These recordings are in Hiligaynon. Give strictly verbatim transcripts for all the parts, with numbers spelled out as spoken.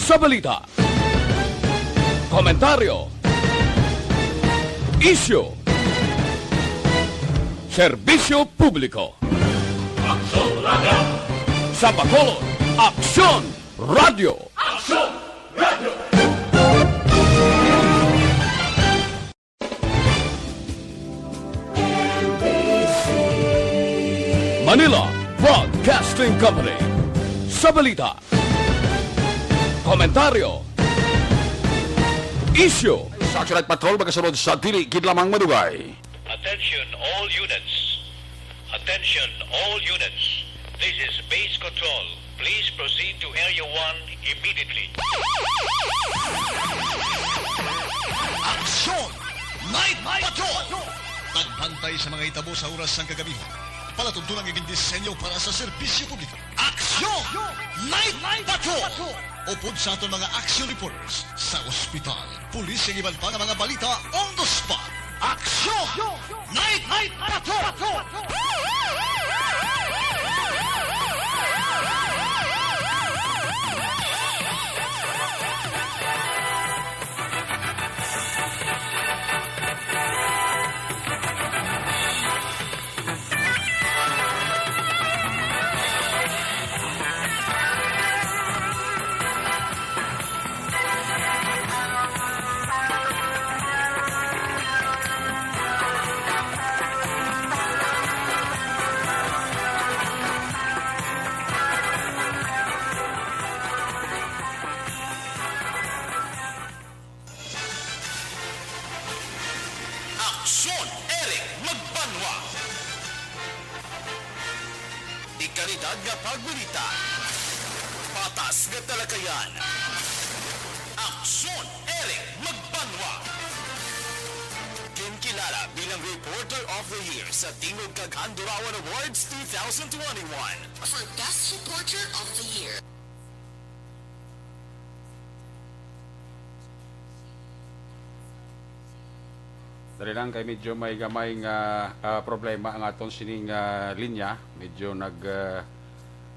Sa balita, komentaryo, isyu, serbisyo publiko. Aksyon Radio. Sa Bacolod, Aksyon Radio. Aksyon Radio. Manila Broadcasting Company. Sa balita, komentaryo, isyu. Sa Action Night Patrol, magasunod sa dili gid lamang madugay. Attention all units. Attention all units. This is base control. Please proceed to Area one immediately. Action Night Patrol! Pagbantay sa mga hitabo sa oras sang kagamihan. Palatuntunan nga gindisenyo para sa serbisyo publiko. Action Night Patrol! Upod sa aton mga action reporters sa ospital, pulis, ug iban pa nga mga balita on the spot. Action Night Patrol! Aksyon, Eric Magbanwa. Dekalidad nga pagbalita. Patas nga talakayan. Aksyon, Eric Magbanwa. Ginkilala bilang Reporter of the Year sa Tingog kag Handurawan Awards two thousand twenty-one. For Best Reporter of the Year. Dali lang kay medyo may gamay nga, ah, problema ang aton sining, ah, linya. Medyo nag, ah,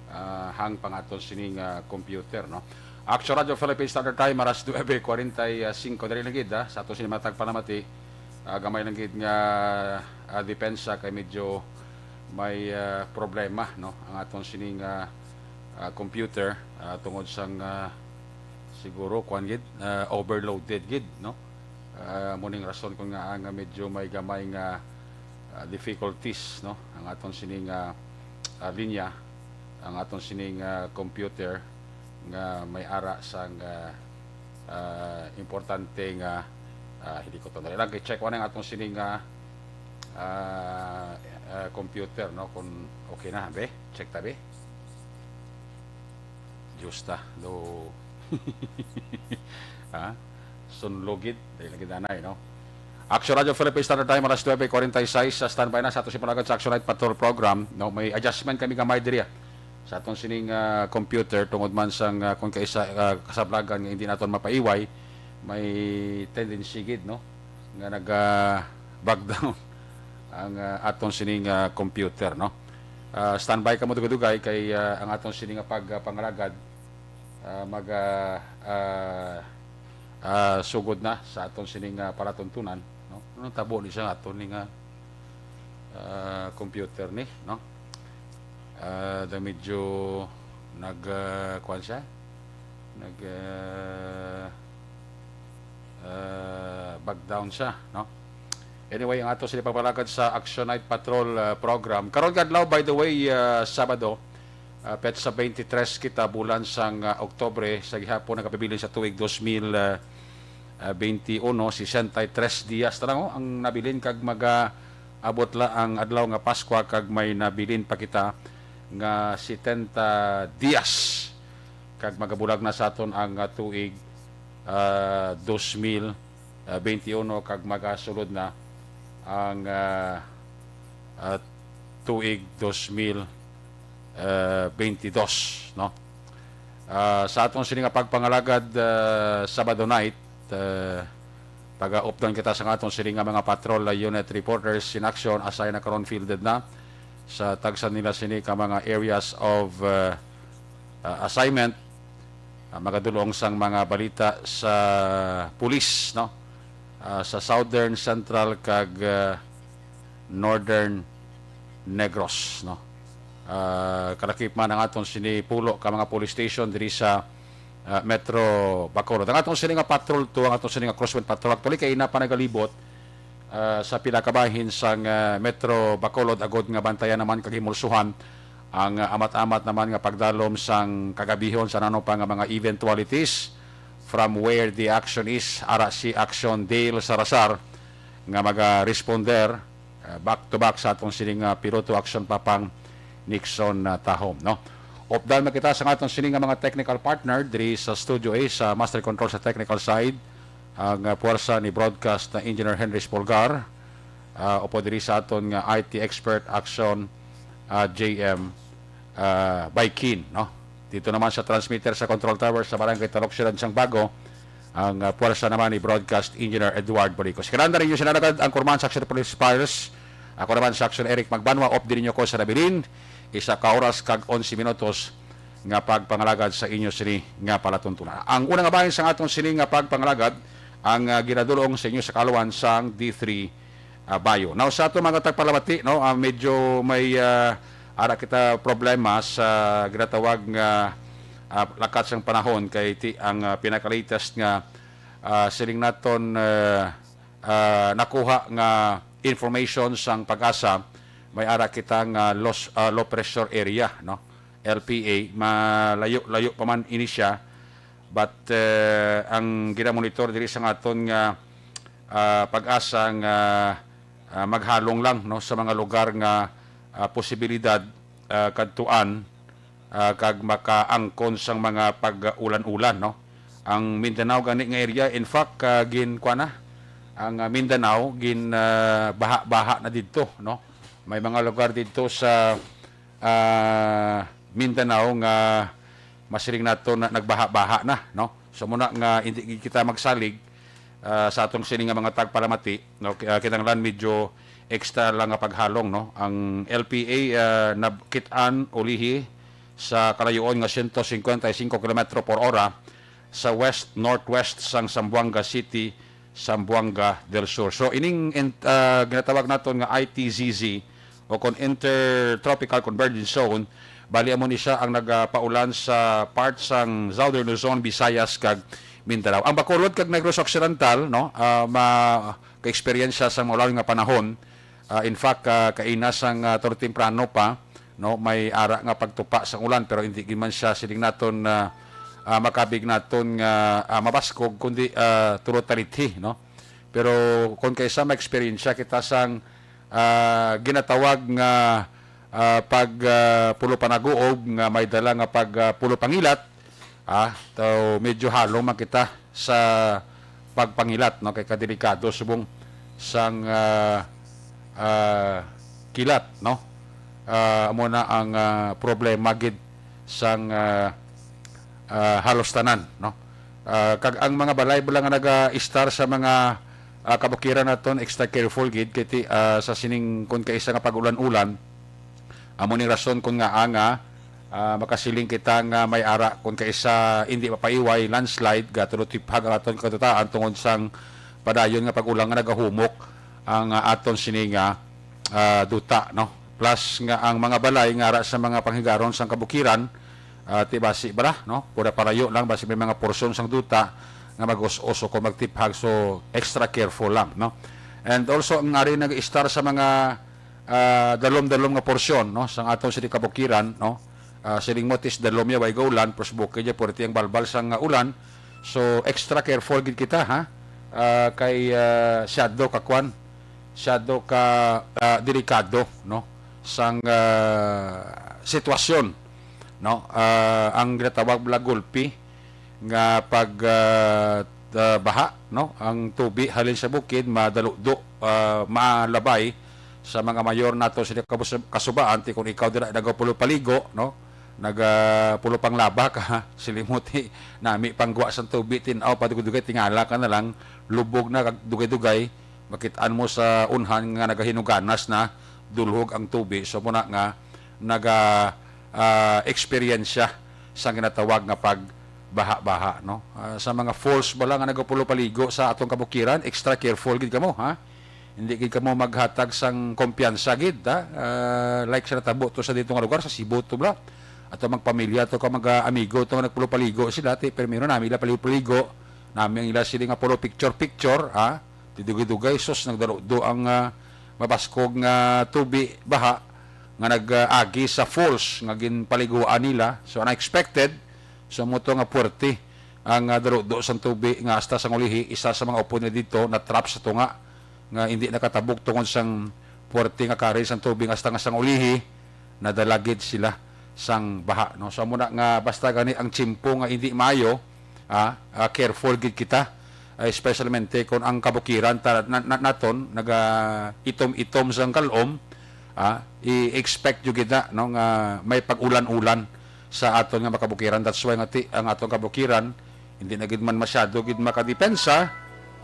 ah, hang pa ang aton sining, ah, computer, no? Action Radio Philippines Standard Time, alas nuebe cuarenta y cinco. Dali lang gid, ah, sa aton sining matag panamati. Ah, gamay lang gid nga, ah, depensa kay medyo may, ah, problema, no? Ang aton sining, ah, ah, computer, ah, tungod sang, ah, siguro, kuwan gid, ah, overloaded gid, no? Ah, mo ning rason kung nga, nga medyo may gamay nga, ah, difficulties, no? Ang aton sining, ah, ah, linya, ang aton sining, ah, computer nga may ara sang, ah, ah, importante nga, ah, hilikoton. Dali lang, i-check ko na ang aton sining, ah, ah, ah, computer, no? Kung okay na, be? Check ta, be? Diyos ta, do. Ha? Sunlugit, dahil lagi danay, no? Action Radio Philippines Standard Time, alas nuebe cuarenta y seis. Sa standby na sa ato si Panagan sa Action Night Patrol Program, no? May adjustment kami gamay diri, ah, sa aton sining, ah, computer, tungod man sang, ah, kung kaisa, ah, kasablagan nga hindi naton mapaiway, may tendency gid, no? Nga naga-bug down ang, ah, aton sining, ah, computer, no? Ah, standby kamo dugay-dugay kay, ah, ang aton sini nga pag, ah, pangalagad, ah, mag, ah, ah, ah, sugod na sa aton sining, ah, palatuntunan, no? Ano tabo ni siya aton ni nga, ah, computer ni, no? Ah, da medyo nag, ah, kuwan siya, nag, ah, ah, back down siya, no? Anyway, ang ato sila pagpalakad sa Action Night Patrol, ah, program. Karon nga adlaw, by the way, ah, Sabado, ah, petsa twenty-three kita, bulan sang, ah, Oktubre, sa gihapon nagapabilin sa tuig dos mil, ah, ah, twenty-one, sesenta y tres dias na lang, oh, ang nabilin kag magaabot la ang adlaw nga Paskwa kag may nabilin pa kita nga setenta dias kag magabulag na sa aton ang, ah, tuig, ah, dos mil, ah, twenty-one kag magasulod na ang, ah, ah, tuig dos mil, ah, twenty-dos, no? Ah, sa aton sini nga pagpangalagad, ah, Sabado night, ah, taga-updan kita sa aton sini nga mga patrol, ah, unit reporters in action, assign na karon, fielded na sa tagsa nila sini ka mga areas of, ah, ah, assignment. Ah, magadulong sang mga balita sa pulis, no? Ah, sa Southern, Central, kag, ah, Northern Negros, no? Ah, kalakip man ang aton sini pulo ka mga police station diri sa, ah, Metro Bacolod. Ang aton sini nga Patrol two, ang aton sini nga Crosswind Patrol, actually, kay ina pa nagalibot, ah, sa pila ka bahin sang, ah, Metro Bacolod, agod nga bantayan naman kag himulsuhan ang, ah, amat-amat naman nga pagdalom sang kagabihon sa nano pa nga mga eventualities, from where the action is, ara si Action Dale Salazar nga maga-responder, ah, back to back sa atong sining, ah, Piloto Action Papang Nixon, ah, Tahom, no? Updan man kita sa atong sining nga mga technical partner diri sa Studio A, sa Master Control sa technical side, ang, ah, puwersa ni Broadcast na Engineer Henry Spolgar, ah, upod diri sa aton nga I T expert, Action, ah, J M, ah, Baikin, no? Dito naman sa transmitter sa control tower sa Barangay Taloksyod, Santiago, ang, ah, puwersa naman ni Broadcast Engineer Edward Boricos. Kalanda ninyo sila nagad ang kurman sa Action Police Files. Ako naman sa Action Eric Magbanwa, updi ninyo ko sa nabilin, isa ka oras kag onse minutos nga pagpangalagad sa inyo sini nga palatuntunan. Ang una nga bahin sa aton sini nga pagpangalagad, ang, ah, ginadulong sa inyo sa kaluan sang D three, ah, Bayo. Now, sa ato mga tagpalamati, no, ah, medyo may, ah, ara kita problema sa ginatawag nga, ah, lakat sang panahon, kay ti ang, ah, pinaka-latest nga, ah, siling naton, ah, ah, nakuha nga information sang PAGASA, may ara kita nga low, ah, low pressure area, no? L P A, malayo-layo pa man ini siya, but, eh, ang ginamonitor diri sa aton nga, ah, PAGASA nga, ah, maghalong lang, no, sa mga lugar nga, ah, posibilidad, ah, kadtuan, ah, kag makaangkon sang mga pag-ulan-ulan, no? Ang Mindanao gani nga area, in fact, ah, gin-, kuwan na, ang, ah, Mindanao gin, ah, baha-baha na didto, no? May mga lugar didto sa, ah, Mindanao nga masiling nato na nagbaha-baha na, no? So, muna nga hindi gid kita magsalig, ah, sa atong sini nga mga tagpalamati, no? K-, ah, kinahanglan medyo extra lang nga paghalong, no? Ang L P A, ah, nabkit-an ulihi sa kalayuon nga siyento singkwenta y singko kilometro por ora sa west-northwest sang Zamboanga City, Zamboanga del Sur. So, ining in-, ah, ginatawag naton nga I T Z Z o kon Intertropical Convergence Zone, bali amo ni siya ang nagapaulan sa part sang Southern Luzon, Visayas, kag Mindanao. Ang Bacolod kag Negros Occidental, no, ah, ma-, ka-eksperyensya sang maulan nga panahon. Ah, in fact, ah, kaina sang, ah, tulo temprano pa, no, may ara nga pagtupa sang ulan, pero hindi gid man siya siling naton, ah, ah, makabig naton nga, ah, mabaskog, kundi, ah, tulo talithi, no? Pero kung kaisa ma-eksperyensya kita sang, ah, ginatawag nga, ah, pag, ah, pulo panaguob nga may dala nga pag, ah, pulo pangilat, ah, to medyo halong man kita sa pagpangilat, no, kay kadelikado subong sang, ah, ah, kilat, no? Ah, amo na ang, ah, problema gid sang, ah, ah, halos tanan, no? Ah, kag ang mga balay bala nga naga-istar sa mga, ah, kabukiran naton, extra careful gid kay ti-, ah, sa sining kun kaisa nga pag-ulan-ulan, amo ning rason kun ngaa nga, ah, makasiling kita nga may ara kun kaisa hindi mapaiway, landslide, gatulod tiphag ang aton kadutaan tungod sang padayon nga pag-ulan nga nagahumok ang, ah, aton sini nga, ah, duta, no? Plus nga ang mga balay nga ara sa mga panghigaron sang kabukiran, ah, ti basi bala, no? Pura palayo lang, basi may mga porsyon sang duta nga mag-us-us o kung magtiphag, so extra careful lang, no? And also, ang ari nag-istar sa mga, ah, dalom-dalom nga porsyon, no, sang aton sini kabukiran, no? Ah, siling mo, tis dalom ya, way gaulan, pero sa bukid ya, puwerte ang balbal sang, ah, ulan. So, extra careful gid kita, ha? Ah, kay, ah, siyado ka kwan, siyado ka, ah, delikado, no, sang, ah, sitwasyon, no? Ah, ang ginatawag bala gulpi nga pag, ah, ah, baha, no? Ang tubi halin sa bukid madalukdo, ah, malabay sa mga mayor nato sa kabus-, kasubaan, ti kung ikaw dira nagapulopaligo, no? Nagapulopanglaba ka, silimuti, nami panggwa sang tubi, tin-aw pa dugay-dugay, tingala ka na lang, lubog na kag dugay-dugay, makit-an mo sa unhan nga nagahinuganas na, dulhog ang tubi. So, muna nga naga, ah, eksperyensya sa ginatawag nga pag, baha-baha, no? Ah, sa mga falls bala nga nagapulupaligo sa atong kabukiran, extra careful gid kamo, ha? Hindi gid kamo maghatag sang kumpiyansa gid, ha? Ah, like sa natabo to sa dito nga lugar, sa Cebu to bala. Ato magpamilya to ka mag-amigo to nga nagpulupaligo sila, ti primero nami ila paligo-paligo, nami ang ila sila nga pulo picture-picture, ha? Ti dugay-dugay, sus, nagdarudo ang, ah, mabaskog nga tubi, baha nga nag-agi sa falls nga ginpaliguan nila. So, unexpected, so, mo to nga puwerte ang, ah, darudo sang tubi nga hasta sang ulihi, isa sa mga upod na dito na-trap sa tunga nga hindi nakatabok tungod sang puwerte nga current sang tubi nga hasta nga sang ulihi, nadala gid sila sang baha, no? So, amo na nga basta gani ang tiyempo nga hindi maayo, ah, ah, careful gid kita, ah, especialmente kung ang kabukiran ta-, na-, na-, naton naga itom-itom sang kalom, ah, i-expect jud kita, no, nga may pag-ulan-ulan sa aton nga mga kabukiran. That's why nga ti-, ang aton kabukiran hindi na gid man masyado gid makadepensa,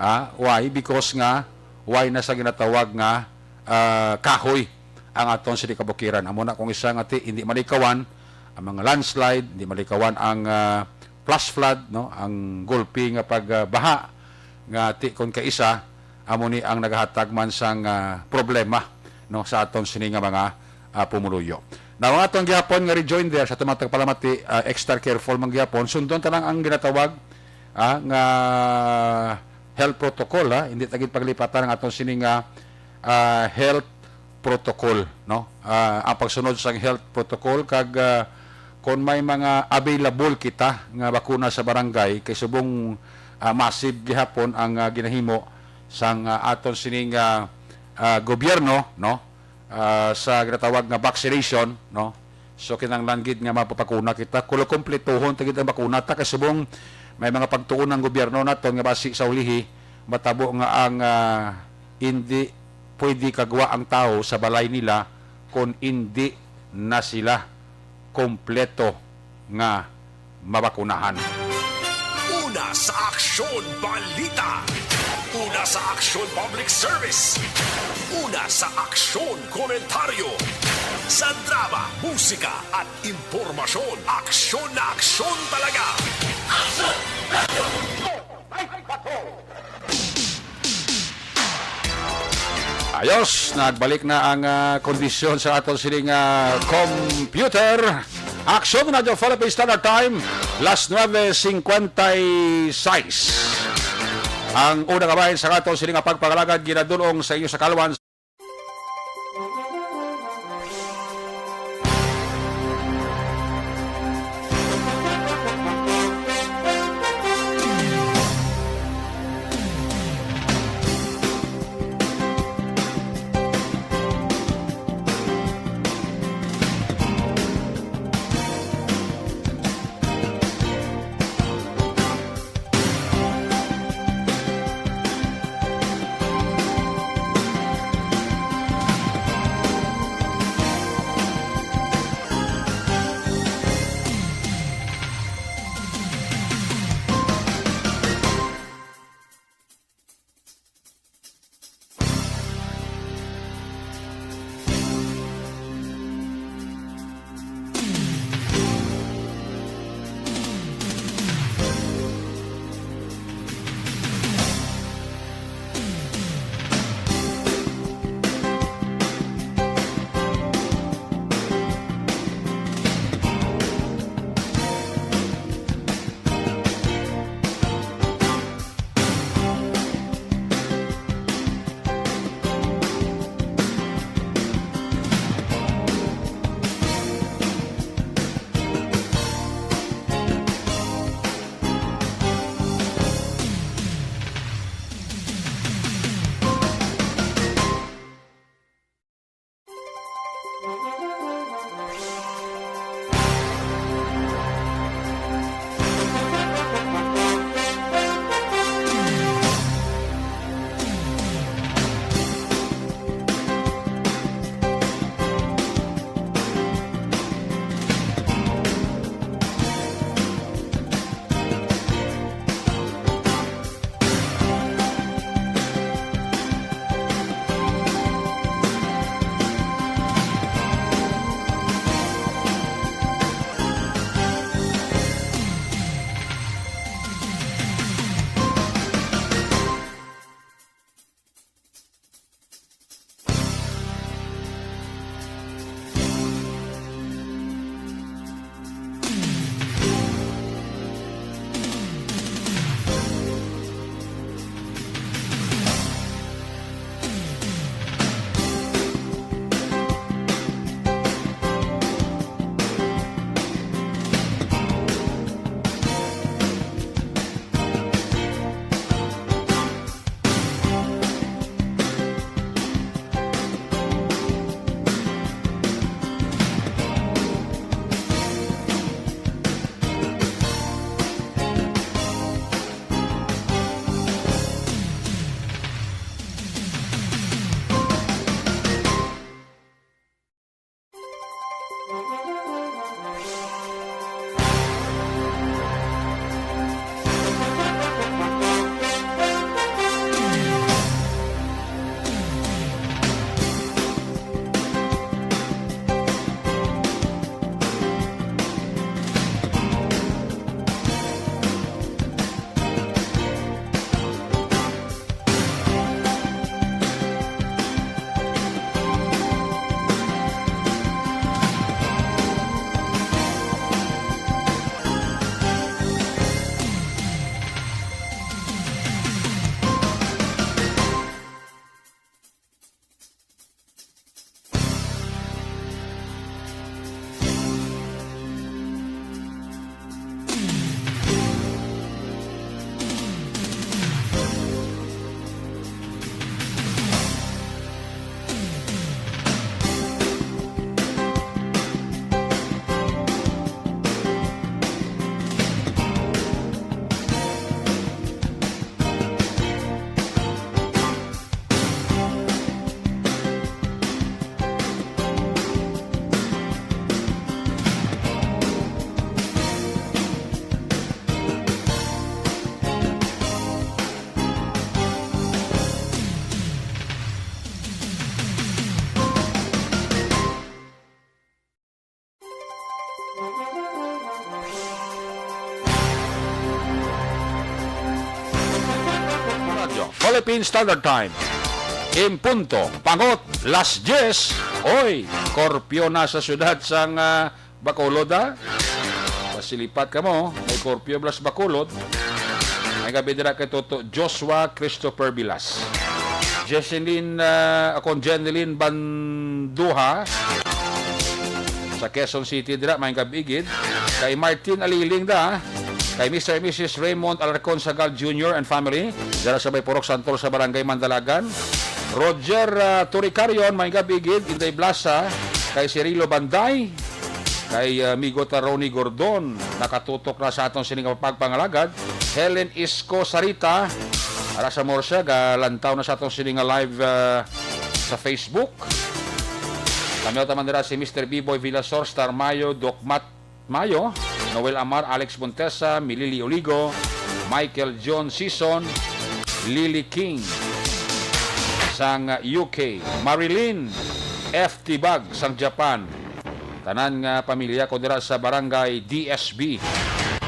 ah, why? Because nga why na sa ginatawag nga, ah, kahoy ang aton sini kabukiran. Amo na kung isa nga ti hindi malikawan ang mga landslide, hindi malikawan ang, ah, flash flood, no, ang gulpi nga pagbaha nga ti kon kaisa amo ni ang nagahatag man sang, ah, problema, no, sa aton sini nga mga, ah, pumuluyo. Now, ang aton gihapon nga rejoinder sa aton mga tagpalamati, ah, extra careful man gihapon. Sundon ta lang ang ginatawag, ah, nga health protocol, ha. Hindi ta gid paglipatan ang aton sini nga, ah, health protocol, no? Ah, ang pagsunod sang health protocol kag, ah, kon may mga available kita nga bakuna sa barangay, kay subong, ah, massive gihapon ang, ah, ginahimo sang, ah, aton sining, ah, ah, gobyerno, no? Ah, sa ginatawag nga vaccination, no? So, kinahanglan gid nga mapapakuna kita. Kulo, kumplituhon ta gid ang bakuna ta, kay subong may mga pagtuon ang gobyerno naton nga basi sa ulihi matabo nga ang, ah, hindi pwede kagwa ang tawo sa balay nila kon indi na sila kompleto nga mabakunahan. Una sa Aksyon Balita. Una sa Aksyon Public Service. Una sa Aksyon Komentaryo. Sa drama, musika at impormasyon, aksyon na aksyon talaga. Aksyon! Ay, patrol! Ayos, nagbalik na ang, ah, kondisyon sa aton sining, ah, computer. Aksyon, Radyo Philippine Standard Time, las nuebe cincuenta y seis. Ang unang kabahin sa aton sining nga pagpangalagad ginadulong sa inyo sa kalwan. Philippine Standard Time. In punto, pangot, las diyes. Oy, korpyo na sa siyudad sang, ah, Bacolod, ha? Pasilipat kamo, may korpyo bala sa Bacolod. May gabi dira kay Toto Joshua Christopher Vilas. Jesselyn, ah, akon Jeneline Banduha sa Quezon City dira, may gabi gid. Kay Martin Aliling da, kay Mister and Missus Raymond Alarcon Sagal Junior and family, dira sa may Purok Santol sa Barangay Mandalagan. Roger, ah, Turicarion, may gabi gid, Inday Blasa, kay Cirilo Banday, kay, ah, amigo ta Ronnie Gordon, nakatutok na sa aton sining pagpangalagad. Helen Isko Sarita, ara sa Morsia, galantaw na sa aton sining live, ah, sa Facebook. Kami taman dira si Mister Biboy Villasor, Star Mayo, Doc Matt Mayo, Noel Amar, Alex Montesa, Milili Oligo, Michael John Sison, Lily King sang U K, Marilyn F Tibag sang Japan. Tanan nga pamilya ko dira sa Barangay D S B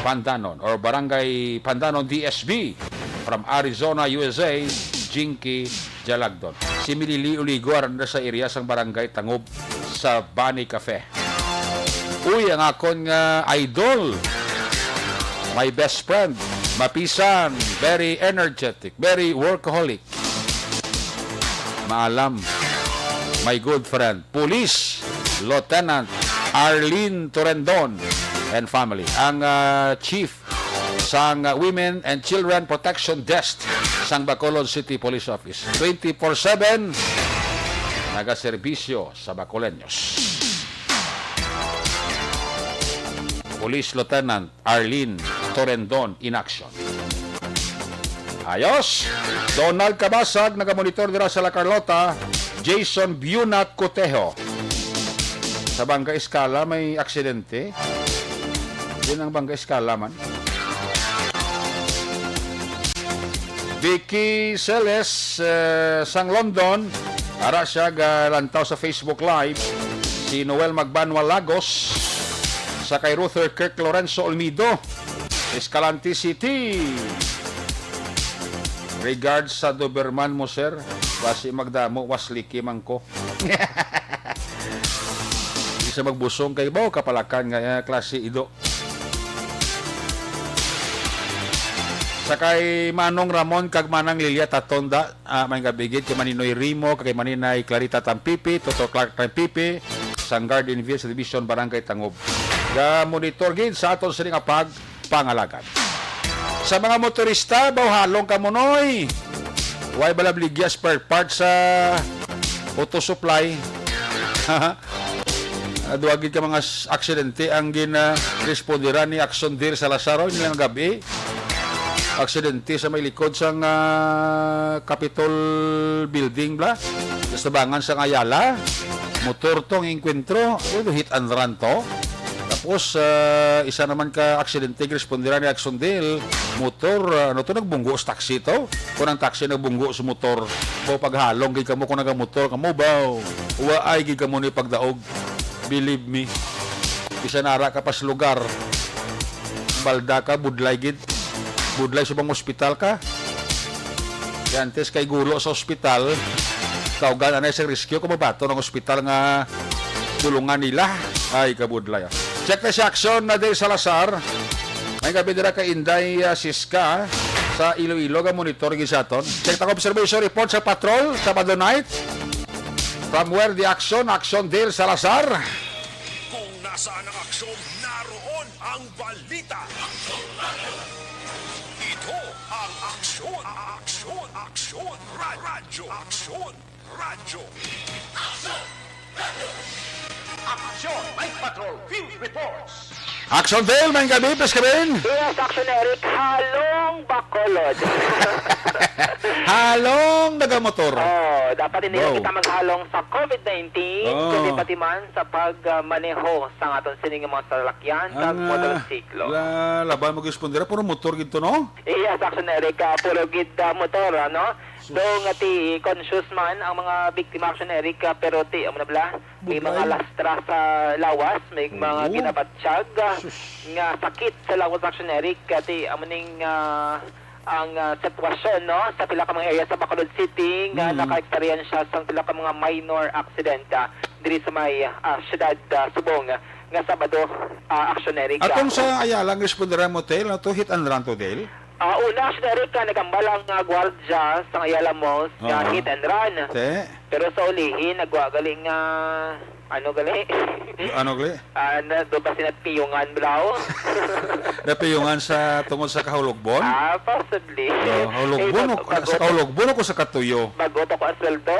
Pandanon or Barangay Pandanon D S B from Arizona, U S A, Jinky Jalagdon. Si Milili Uligo, aran na sa area sang Barangay Tangob sa Bani Cafe. Uy, ang akon nga idol, my best friend, mapisan, very energetic, very workaholic. Maalam, my good friend, Police Lieutenant Arlene Torendon and family. Ang, ah, chief sang Women and Children Protection Desk sang Bacolod City Police Office. Twenty-four seven, nagaserbisyo sa Bacoleños. Police Lieutenant Arlene Torendon in action. Ayos! Donald Cabasag, nagamonitor dira sa La Carlota. Jason Biunat Cotejo. Sa Bangga Escala, may aksidente. Din ang Bangga Escala man. Vicky Celes, eh, sang London. Ara siya galantaw sa Facebook Live. Si Noel Magbanwa Lagos, sa kay Ruther Kirk Lorenzo Olmido, Escalante City. Regards sa Doberman mo, sir. Basi magdamo, wasliki man ko. Di sa magbusong kay ba, kapalakan nga, eh, klase ido. Sa kay Manong Ramon kag Manang Lilia Tatonda, ah, may gabigit kay Maninoy Rimo, kay Maninay Clarita Tampipi, Toto Clark Tampipi, sang Garden View sa Division, Barangay Tangob. Ga-monitor gid sa aton sini nga pagpangalagad. Sa mga motorista, baw halong kamo, noy. Way balabligya spare parts sa auto supply. Ah, duha gid ka mga s-, aksidente ang gin, ah, responderan ni Action Deal Salazar, oh, nilang gabi. Aksidente sa may likod sang, ah, Capitol Building, bla. Sa tabangan sang Ayala, motor to ang engkwentro. Ano to, hit and run to? Tapos, ah, isa naman ka aksidente, responderan ni Action Deal, motor, ah, ano to, nagbunggo sa taxi to. Kung ang taxi nagbunggo sa motor, baw paghalong gid kamo kung nagamotor kamo, baw. Waay gid kamo ni pagdaog. Believe me. Bisan ara ka pa sa lugar, balda ka, budlay gid. Budlay subong ospital ka. Kay antes kay gulo sa ospital, kaugan anay sa rescue kung mabaton ang ospital nga dulungan nila. Ay, kabudlay, ah. Check na si Action na Day Salazar. May gabi dira kay Inday, ah, Siska sa Iloilo nga monitor gid sa aton. Check ang observation report sa patrol, Sabado night. From where the action, Action Dale Salazar. Kung nasaan ang aksyon, naroon ang balita. Ito ang Aksyon, Aksyon, Aksyon, Ra-, Radyo, Aksyon, Radyo. Aksyon, Night Patrol Field Reports. Action Dale, may gabi, Pres Kevin. Yes, Action Eric, halong Bacolod. Halong nagamotor. Oh, dapat hindi lang Wow. kita maghalong sa covid nineteen, Oh. kundi pati man sa pagmaneho sa aton sining mga salakyan kag Ang, ah, motorsiklo. La-, laban mag-respondera, puro motor gid to, no? Yes, Action Eric, ah, puro gid, ah, motor, ano? Sus. So, nga ti conscious man ang mga biktima, Action Eric, ah, pero ti, amo na bala, may Budlay. mga lastra sa lawas, may mga Oo. ginabatyag, ah, Sus. nga sakit sa lawas, Action Eric, ah, ti, amo ning, ah, ang, ah, sitwasyon, no, sa pila ka mga area sa Bacolod City nga Mm. naka-eksperyensya sang pila ka mga minor accident, ah, diri sa may, ah, siyudad, ah, Subong, ah, nga Sabado, ah, Action Eric, ah. Atong sa Ayala, ang responderan mo, Tel, ano to? Hit and run to, Del? Ah, una, Action Eric, ah, nagambal ang, ah, gwardya sa Ayala Malls nga Ah. hit and run. Te? Pero sa ulihi, nagwa gali nga, ano gali? Ano gali? Ah, na, doon pa sila piyungan, bro. Napiyungan sa, tungod sa kahulogbon? Ah, possibly. Oh, hulogbon Eh, o, bag-, sa bago, kahulogbon o sa katuyo? Bago to ko ang sweldo.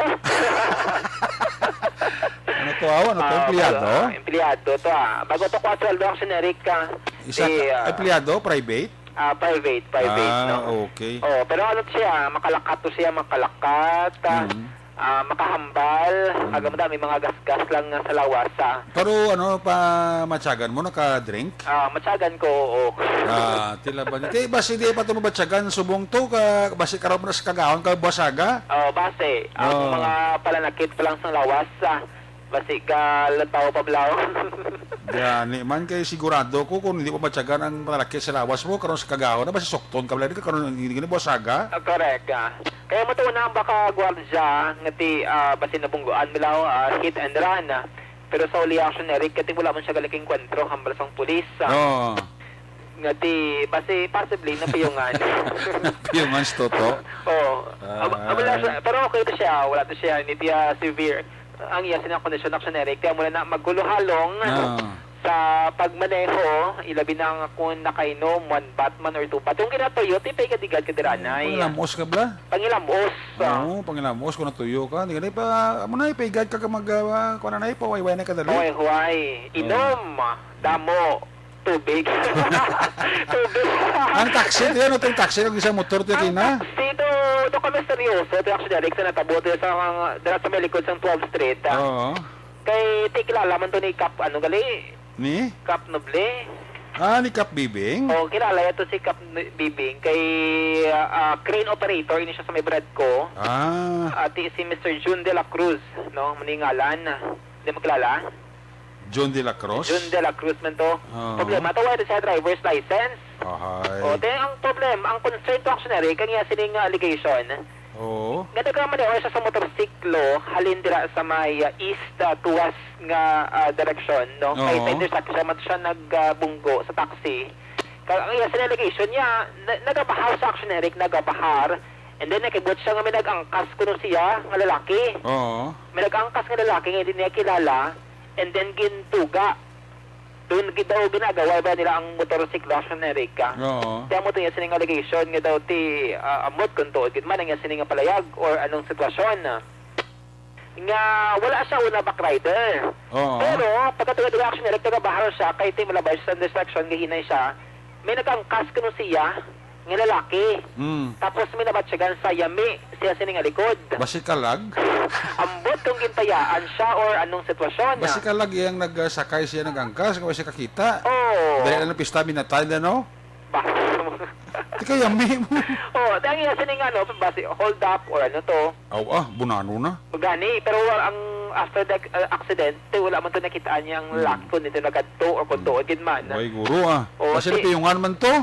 Ano to, awa? Ano to, Ah, empleyado? Bago, empleyado to, ah. Bago to ko ang sweldo, Action Eric, ah. Isa Di, ka, ah, empleyado, private? Ah, private, private, Ah, no? okay. Oh, pero ano to siya, makalakat to siya, makalakat, ah, Mm. ah, makahambal, Mm. agam dami mga gasgas lang nga sa lawas, ah. Pero ano, pa matyagan mo, naka-drink? Ah, matyagan ko, oo. Ah, tila ba niya? Kay basi di pa to mabatyagan, subong to, ka, basi karon na sa kagahon, ka basaga? Oh, base, ang Oh. mga palanakit pa lang sa lawas, ah. Basi ka lataw pa, blaw. Gani man, kay sigurado ko kung hindi mo matyagan ang panalaki sa lawas mo, karon sa kagahon na, basi sukton ka, blaw, di ka karon ang hindi gani buwasaga. Ah, correct, ah. Kaya mo to na ang baka gwardya nga ti, ah, basi nabungguan, blaw, ah, hit and run, ah. Pero sa uli, Action Eric, kati wala man siya galik enkwentro hambal sang pulis, ah. Oo. Nga ti, basi possibly napiyungan. Napiyungan si Toto? Oo. Ah. Ab-, ab-, wala siya, pero okay to siya, wala to siya, hindi siya severe. Ang iya sining kondisyon, Action Eric, kaya mula na magkuluhalong Ah. sa pagmaneho, ilabi na nga kung nakainom, one bat man or two bat. Yung kinatuyo, ti pay kadigad ka dira, Hmm, nay. Pangilamos ka, bla? Pangilamos, ah. Oo, pangilamos kung natuyo ka. Hindi ka na ipa-, amo na, ipaigad ka, ka mag, ah, kuha na na, ipawayway na kadali. Huway-huway. Oo. Inom, damo, tubig. Tubig. Ang taxi, tiyan, itong taxi, ang isang motor, tiyan, Ang kina? taxi, do, do kami seryoso, tiyan, actually, Alex, na natabo, tiyan, sa mga, dira sa may likod sang twelfth Street, ah. Oo. Kay, ti, kilala man to ni Kap, ano, gali? Ni? Kap Noble. Ah, ni Kap Bibing? Oh, kilala ito si Kap N-, Bibing. Kay, ah, ah, crane operator, ini siya sa may Bradco. Ah. Ati si Mister Jun de la Cruz, no? Maningalan. Di mo kilala? Jun de la Cruz? Jun de la Cruz man to. Oo. Problema to, wala siya driver's license. Ahay. O, te, ang problem, ang concern to, actually, kanya sining, ah, allegation. Oo. Nga nagamaneho siya sa motorsiklo, halin dira sa may, ah, east, ah, towards nga, ah, direksyon, no? Kay Oo. sa intersection man siya nagbunggo sa taxi. Ka-, ang iya sa allegation niya, na-, nagabahar sa, actually, Eric, nagabahar. And then, nakibot siya nga may nag-angkas kuno siya, nga lalaki. Oo. May nag-angkas nga lalaki nga hindi niya kilala. And then, gintuga. Doon gi-, daw ginagaway ba nila ang motorsiklo sa Amerika? Oo. Kaya mo to yan sining allegation nga daw ti, ah, ambot kung tuod gid man ang yan sining nga palayag or anong sitwasyon. Nga wala siya una backrider. Oo. Pero pagkatungod nga action nila, taga-bahar siya, kay ti malabay siya sa distraction, gahinay siya. May nag-angkas kuno siya. Nga lalaki. Mm. Tapos may nabatyagan sa yami, siya sining nga likod. Basi kalag? Ambot kung gintayaan siya or anong sitwasyon. Basi kalag iyang nagsakay siya, nag-angkas, nga wala siya kakita. Oo. Dali lang pista, minatay na, no? Ba-, Di ka yami mo. Oo, dahil nga sining ano, basi hold up or ano to. Aw, ah, bunano na. Gani, pero ang after the, uh, accident, te, wala man to nakitaan niya ang Hmm. lalaki kung dito nagadto or kung Hmm. tuod gid man. Way guro, ah. Oo, Basi si napiyungan man to.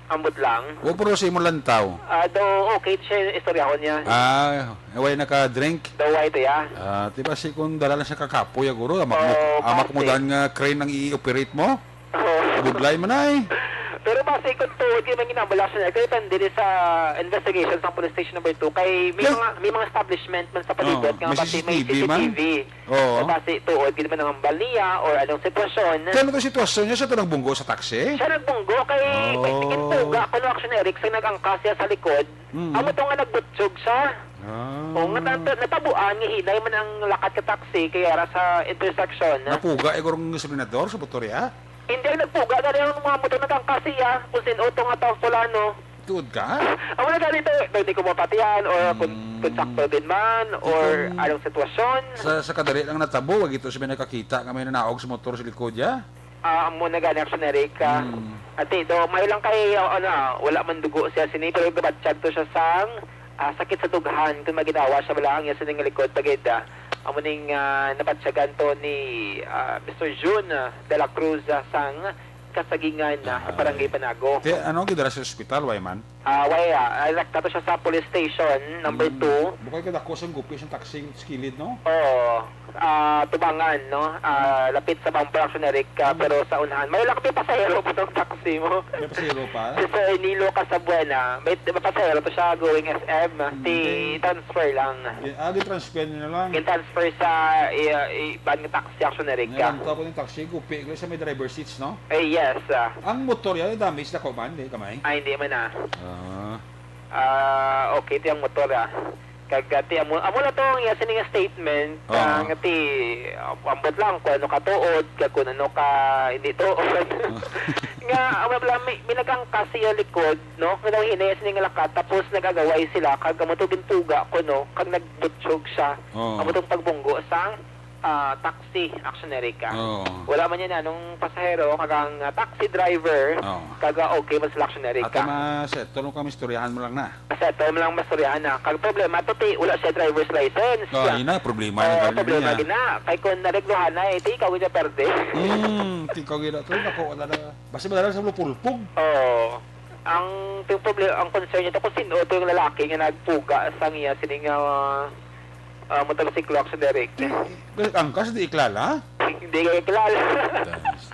Ambot lang. Wa, pero sa imo lantaw. Ah, daw okay siya, istoryahon niya. Ah, way naka-drink? Daw way to, ya. Ah, di ba si kung dala lang siya kakapoy, ah, guro, amak mo, Oo, amak mo basi. Dan nga crane ang i-operate mo? Oo. Budlay man ay. Pero basi kung tuod, di man ginambalasan niya. Kaya depende sa investigation sa police station number two. Kay may Kaya mga, may mga establishment man sa palibot Oo, nga may basi may C C T V man. C C T V. Oo. Basi tuod gid man ang hambal niya or anong sitwasyon. Kaya ano to sitwasyon niya sa to nagbunggo sa taxi? Siya nagbunggo kay Oh. gintuga kuno, actually, Eric, sa nag-angkas siya sa likod. Mm. Amo to nga nagbutyog siya. Ah. O, nga nat-, natabuan nga hinay man ang lakat ka taxi kay ara sa intersection. Napuga, eh, gurong sa Bernador, sa motor, ya? Hindi, ang nagpuga na rin ang mga motor nag-angkas siya, kung sin-o to nga tao, fulano. Tuod ka? Amo na gani to, daw hindi ko mapatihan, or kung, Hmm. kung sakto din man, or Itong anong sitwasyon. Sa, sa kadali lang natabo, wag ito siya may nakakita nga may nanaog sa motor sa likod, ya? Ah, amo na gani, actually, Eric, ah. Hmm. Ati, do, may lang kay, ah, ano, ah, wala man dugo siya sini, pero gabatyag to siya sang, ah, sakit sa dughan, kung maginawa siya, wala ang iya sining likod, pagid, ah. Amo ning, ah, nabatyagan to ni, ah, Mister Jun, ah, de la Cruz, ah, sang Kasagingan na sa Barangay Panago. Te, ano, gidala sa ospital, way man? Ah, way, ah. Ah, nagtato siya sa police station, number Mm. two. Bukay ka dako sang gupis ang taxi sa kilid, no? Oo. Ah, tubangan, no? Ah, lapit sa bumper, Action Eric, ah, Mm. pero sa unahan. May lakbi pasahero pa ng taxi mo. May pasahero pa? Si Sir Nilo Casabuena. May, di ba, pasahero to siya going S M? Mm. Di transfer lang. Gi-, ah, gi-transfer niyo na lang. Gin-transfer sa, i-, i-, van nga taxi, Action Eric, Nga ah. lang to ako ng taxi, gupi ko sa may driver seats, no? Eh, yes, ah. Ang motor yan, damage na ko man, di kamay? Ay, hindi man, ah. Ah. Ah, okay, ito yung motor, ah. Kag, ah, ti, amo, amo na to ang iya sini nga statement, Oo. ah, nga ti, ah, ambot lang kung ano ka tuod, kag kung ano ka hindi tuod. Oo. Nga, amo lang, may, may nagangkas sa iya likod, no? Nga daw hinay sini nga lakat, tapos nag-agaway sila, kag amo to gintuga ko, no? Kag nagbutyog siya. Oo. Amo tong pagbunggo sa ah, taxi, Action Eric, ah. Oo. Wala man yan, ah, nung pasahero, kag ang, ah, taxi driver, Oo. kag, ah, okay man sila, Action Eric, Ate, ah. Ma-settle mo kami, istoryahan mo lang na. Ma-settle mo lang, mastoryahan na. Kag problema to, ti, wala siya driver's license. Oh, yun na, problema na Oo, gani problema niya. gina. Kay kung nareglohan na, eh, ti, ikaw gina perde. Hmm, ti, ikaw gina. Kaya ako, wala na. Basta madala sa lupulpog. Oo. Ang, ti, problema, ang concern niya to kung sino to yung lalaki nga nagpuga sa iya, sini nga, ah, ah, motorsiklo, Action Eric. Di, di, ang kas di ikilala? Hindi ka ikilala. Das-,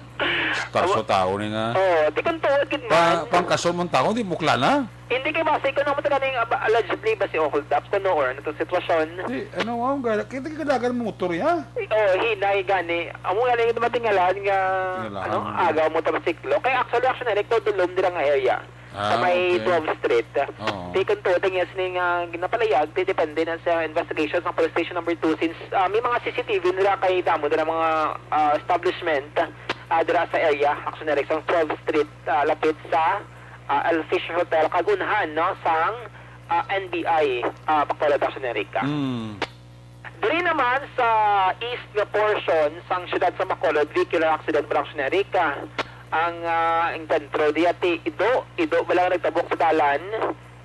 karso tao ni nga. Oo, di kung tuod gid Pa-, man. pangkaso mong tao, di mo kilala? Hindi kay base ko naman taga ning, ah, allegedly ba si hold up kuno or ano to sitwasyon? Di, ano, wow, gala-, kita kagalagan mo motor, ya? Oo, hinay gani. Amo gani yung matingalan nga, Tingalaan ano, mo. aga motorsiklo. Kay actually, Action Eric, to dulom dira nga area. Ah, Sa may okay. twelfth Street. Oo. Ti, kung tuod ang yes ni nga ginapalayag, ti, depende na sa investigation sa police station number two, since, ah, may mga C C T V nila kay damo nila mga, ah, establishment, ah, dira sa area. Actually, sa twelfth Street, ah, lapit sa, ah, El Fish Hotel, kag unhan, no, sang, ah, N B I, ah, Bacolod, Action Eric. Mm. Diri naman sa east nga portion sang siyudad sa Bacolod, vehicular accident, Action Eric, ang, ah, engkwentro diya ti Ido, Ido bala nga nagtabok sa dalan,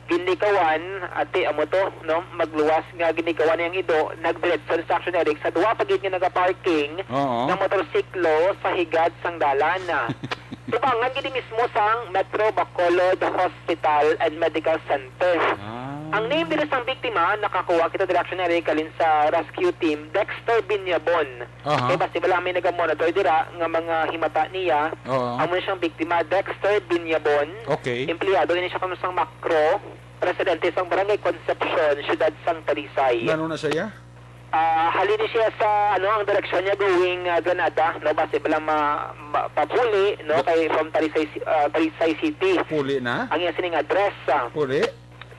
ginlikawan, ati amo to, no, magluwas nga ginlikawan niyang Ido, nagdiretso sa, Action Eric, sa duwa pa gid nga nagaparking Oo. nga motorsiklo sa higad sang dalan. Tubangan gid mismo sang Metro Bacolod Hospital and Medical Center. Ah. Ang name diri sang biktima nakakuha kita diri, Action Eric, halin sa rescue team, Dexter Binyabon. Aha. Kay basi bala may nagamonitor dira nga mga himata niya. Oo. Amo na siyang biktima, Dexter Binyabon. Okay. Empleyado ini siya kuno sang Macro, residente sang Barangay Concepcion, siyudad sang Talisay. Nano na siya? Ah, halin ni siya sa, ano, ang direksyon niya going, ah, Granada, no? Base pa lang ma-, ma-, papuli, no? Ga- Kay from Talisay Ci-, ah, Talisay City. Puli na? Ang iya sining address, ah. Puli?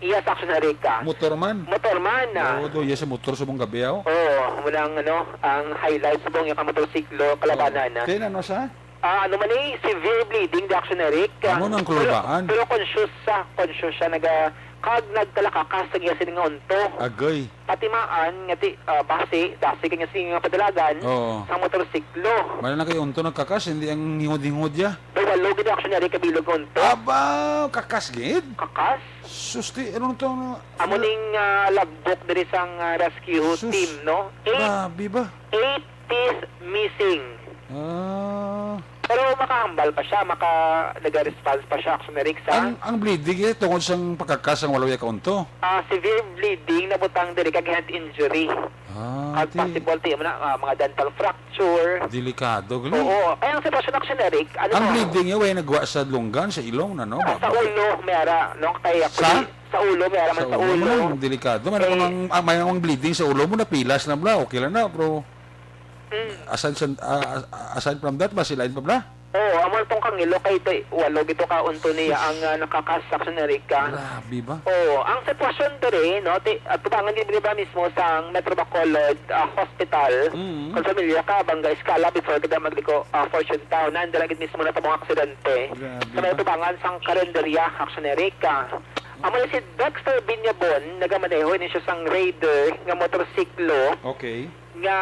Iya sa Action Eric, ah. Motor man? Motor man, ah. Oo, do, iya sa motor sa mong gabi, oh. Oo, muna ang, ano, ang highlight sa buong iyang motorsiklo, kalabanan, Oo. ah. Then, ano sa? Ah, ano man eh, severe bleeding, di, Action Eric. Amo nang Pero, kalubaan. pero conscious siya, conscious siya, naga-, kag nagkalakakas sa iya sini nga unto. Agoy. Patimaan nga ti, ah, basi, dasi kanya sini nga padalagan Oo. sa motorsiklo. Mala na kay unto nagkakas, hindi ang hingod-hingod ya. Daw walo gid, Action Eric, kabilog nga unto. Aba, kakas gid? Kakas? Susti, ano to? Amo ning, ah, logbook diri sang, ah, rescue Sus, team, no? Eight grabe ba? Eight is missing. Ah. Pero makahambal pa siya, maka-, nag-response pa siya, Action Eric, sa Ang, ang bleeding, eh, tungod sang pagkakas ang walo ya kaunto? Ah, severe bleeding, nabutang diri kag head injury. Ah, Kag di possible, ti, mo na, ah, mga dental fracture. Delikado, gali. Oo. Kaya ang sitwasyon, Action Eric, ano Ang mo? bleeding, eh, way nagwa sa lunggan, sa ilong na, no? Ah, sa Ba-, ulo, may ara, no? Kay Sa? actually, sa ulo, may ara man Sa sa ulo, ulo. man, delikado. May Eh, namang, ah, may namang bleeding sa ulo mo, napilas na bla, okay lang na, pero Mm. Aside sa, ah, ah, aside from that, ba, sila pa bla? Oo, amo tong kangilo kay tay-, walo gito ka unto niya Sus. ang, ah, nakakasak sa Nerika. Grabe ba? Oo, ang sitwasyon diri, no, ti-, ah, tubangan gid ba mismo sa Metro Bacolod, ah, Hospital. Mm. Kung familiar ka, Banga Escala, before ka magliko, ah, Fortune Town, nandala gid mismo na tabong aksidente. Grabe Sa may ba? tubangan sang Karinderya, Action Erica. Amo na si Dexter Binyabon, nagamaneho ini siya sang Raider nga motorsiklo. Okay. Nga,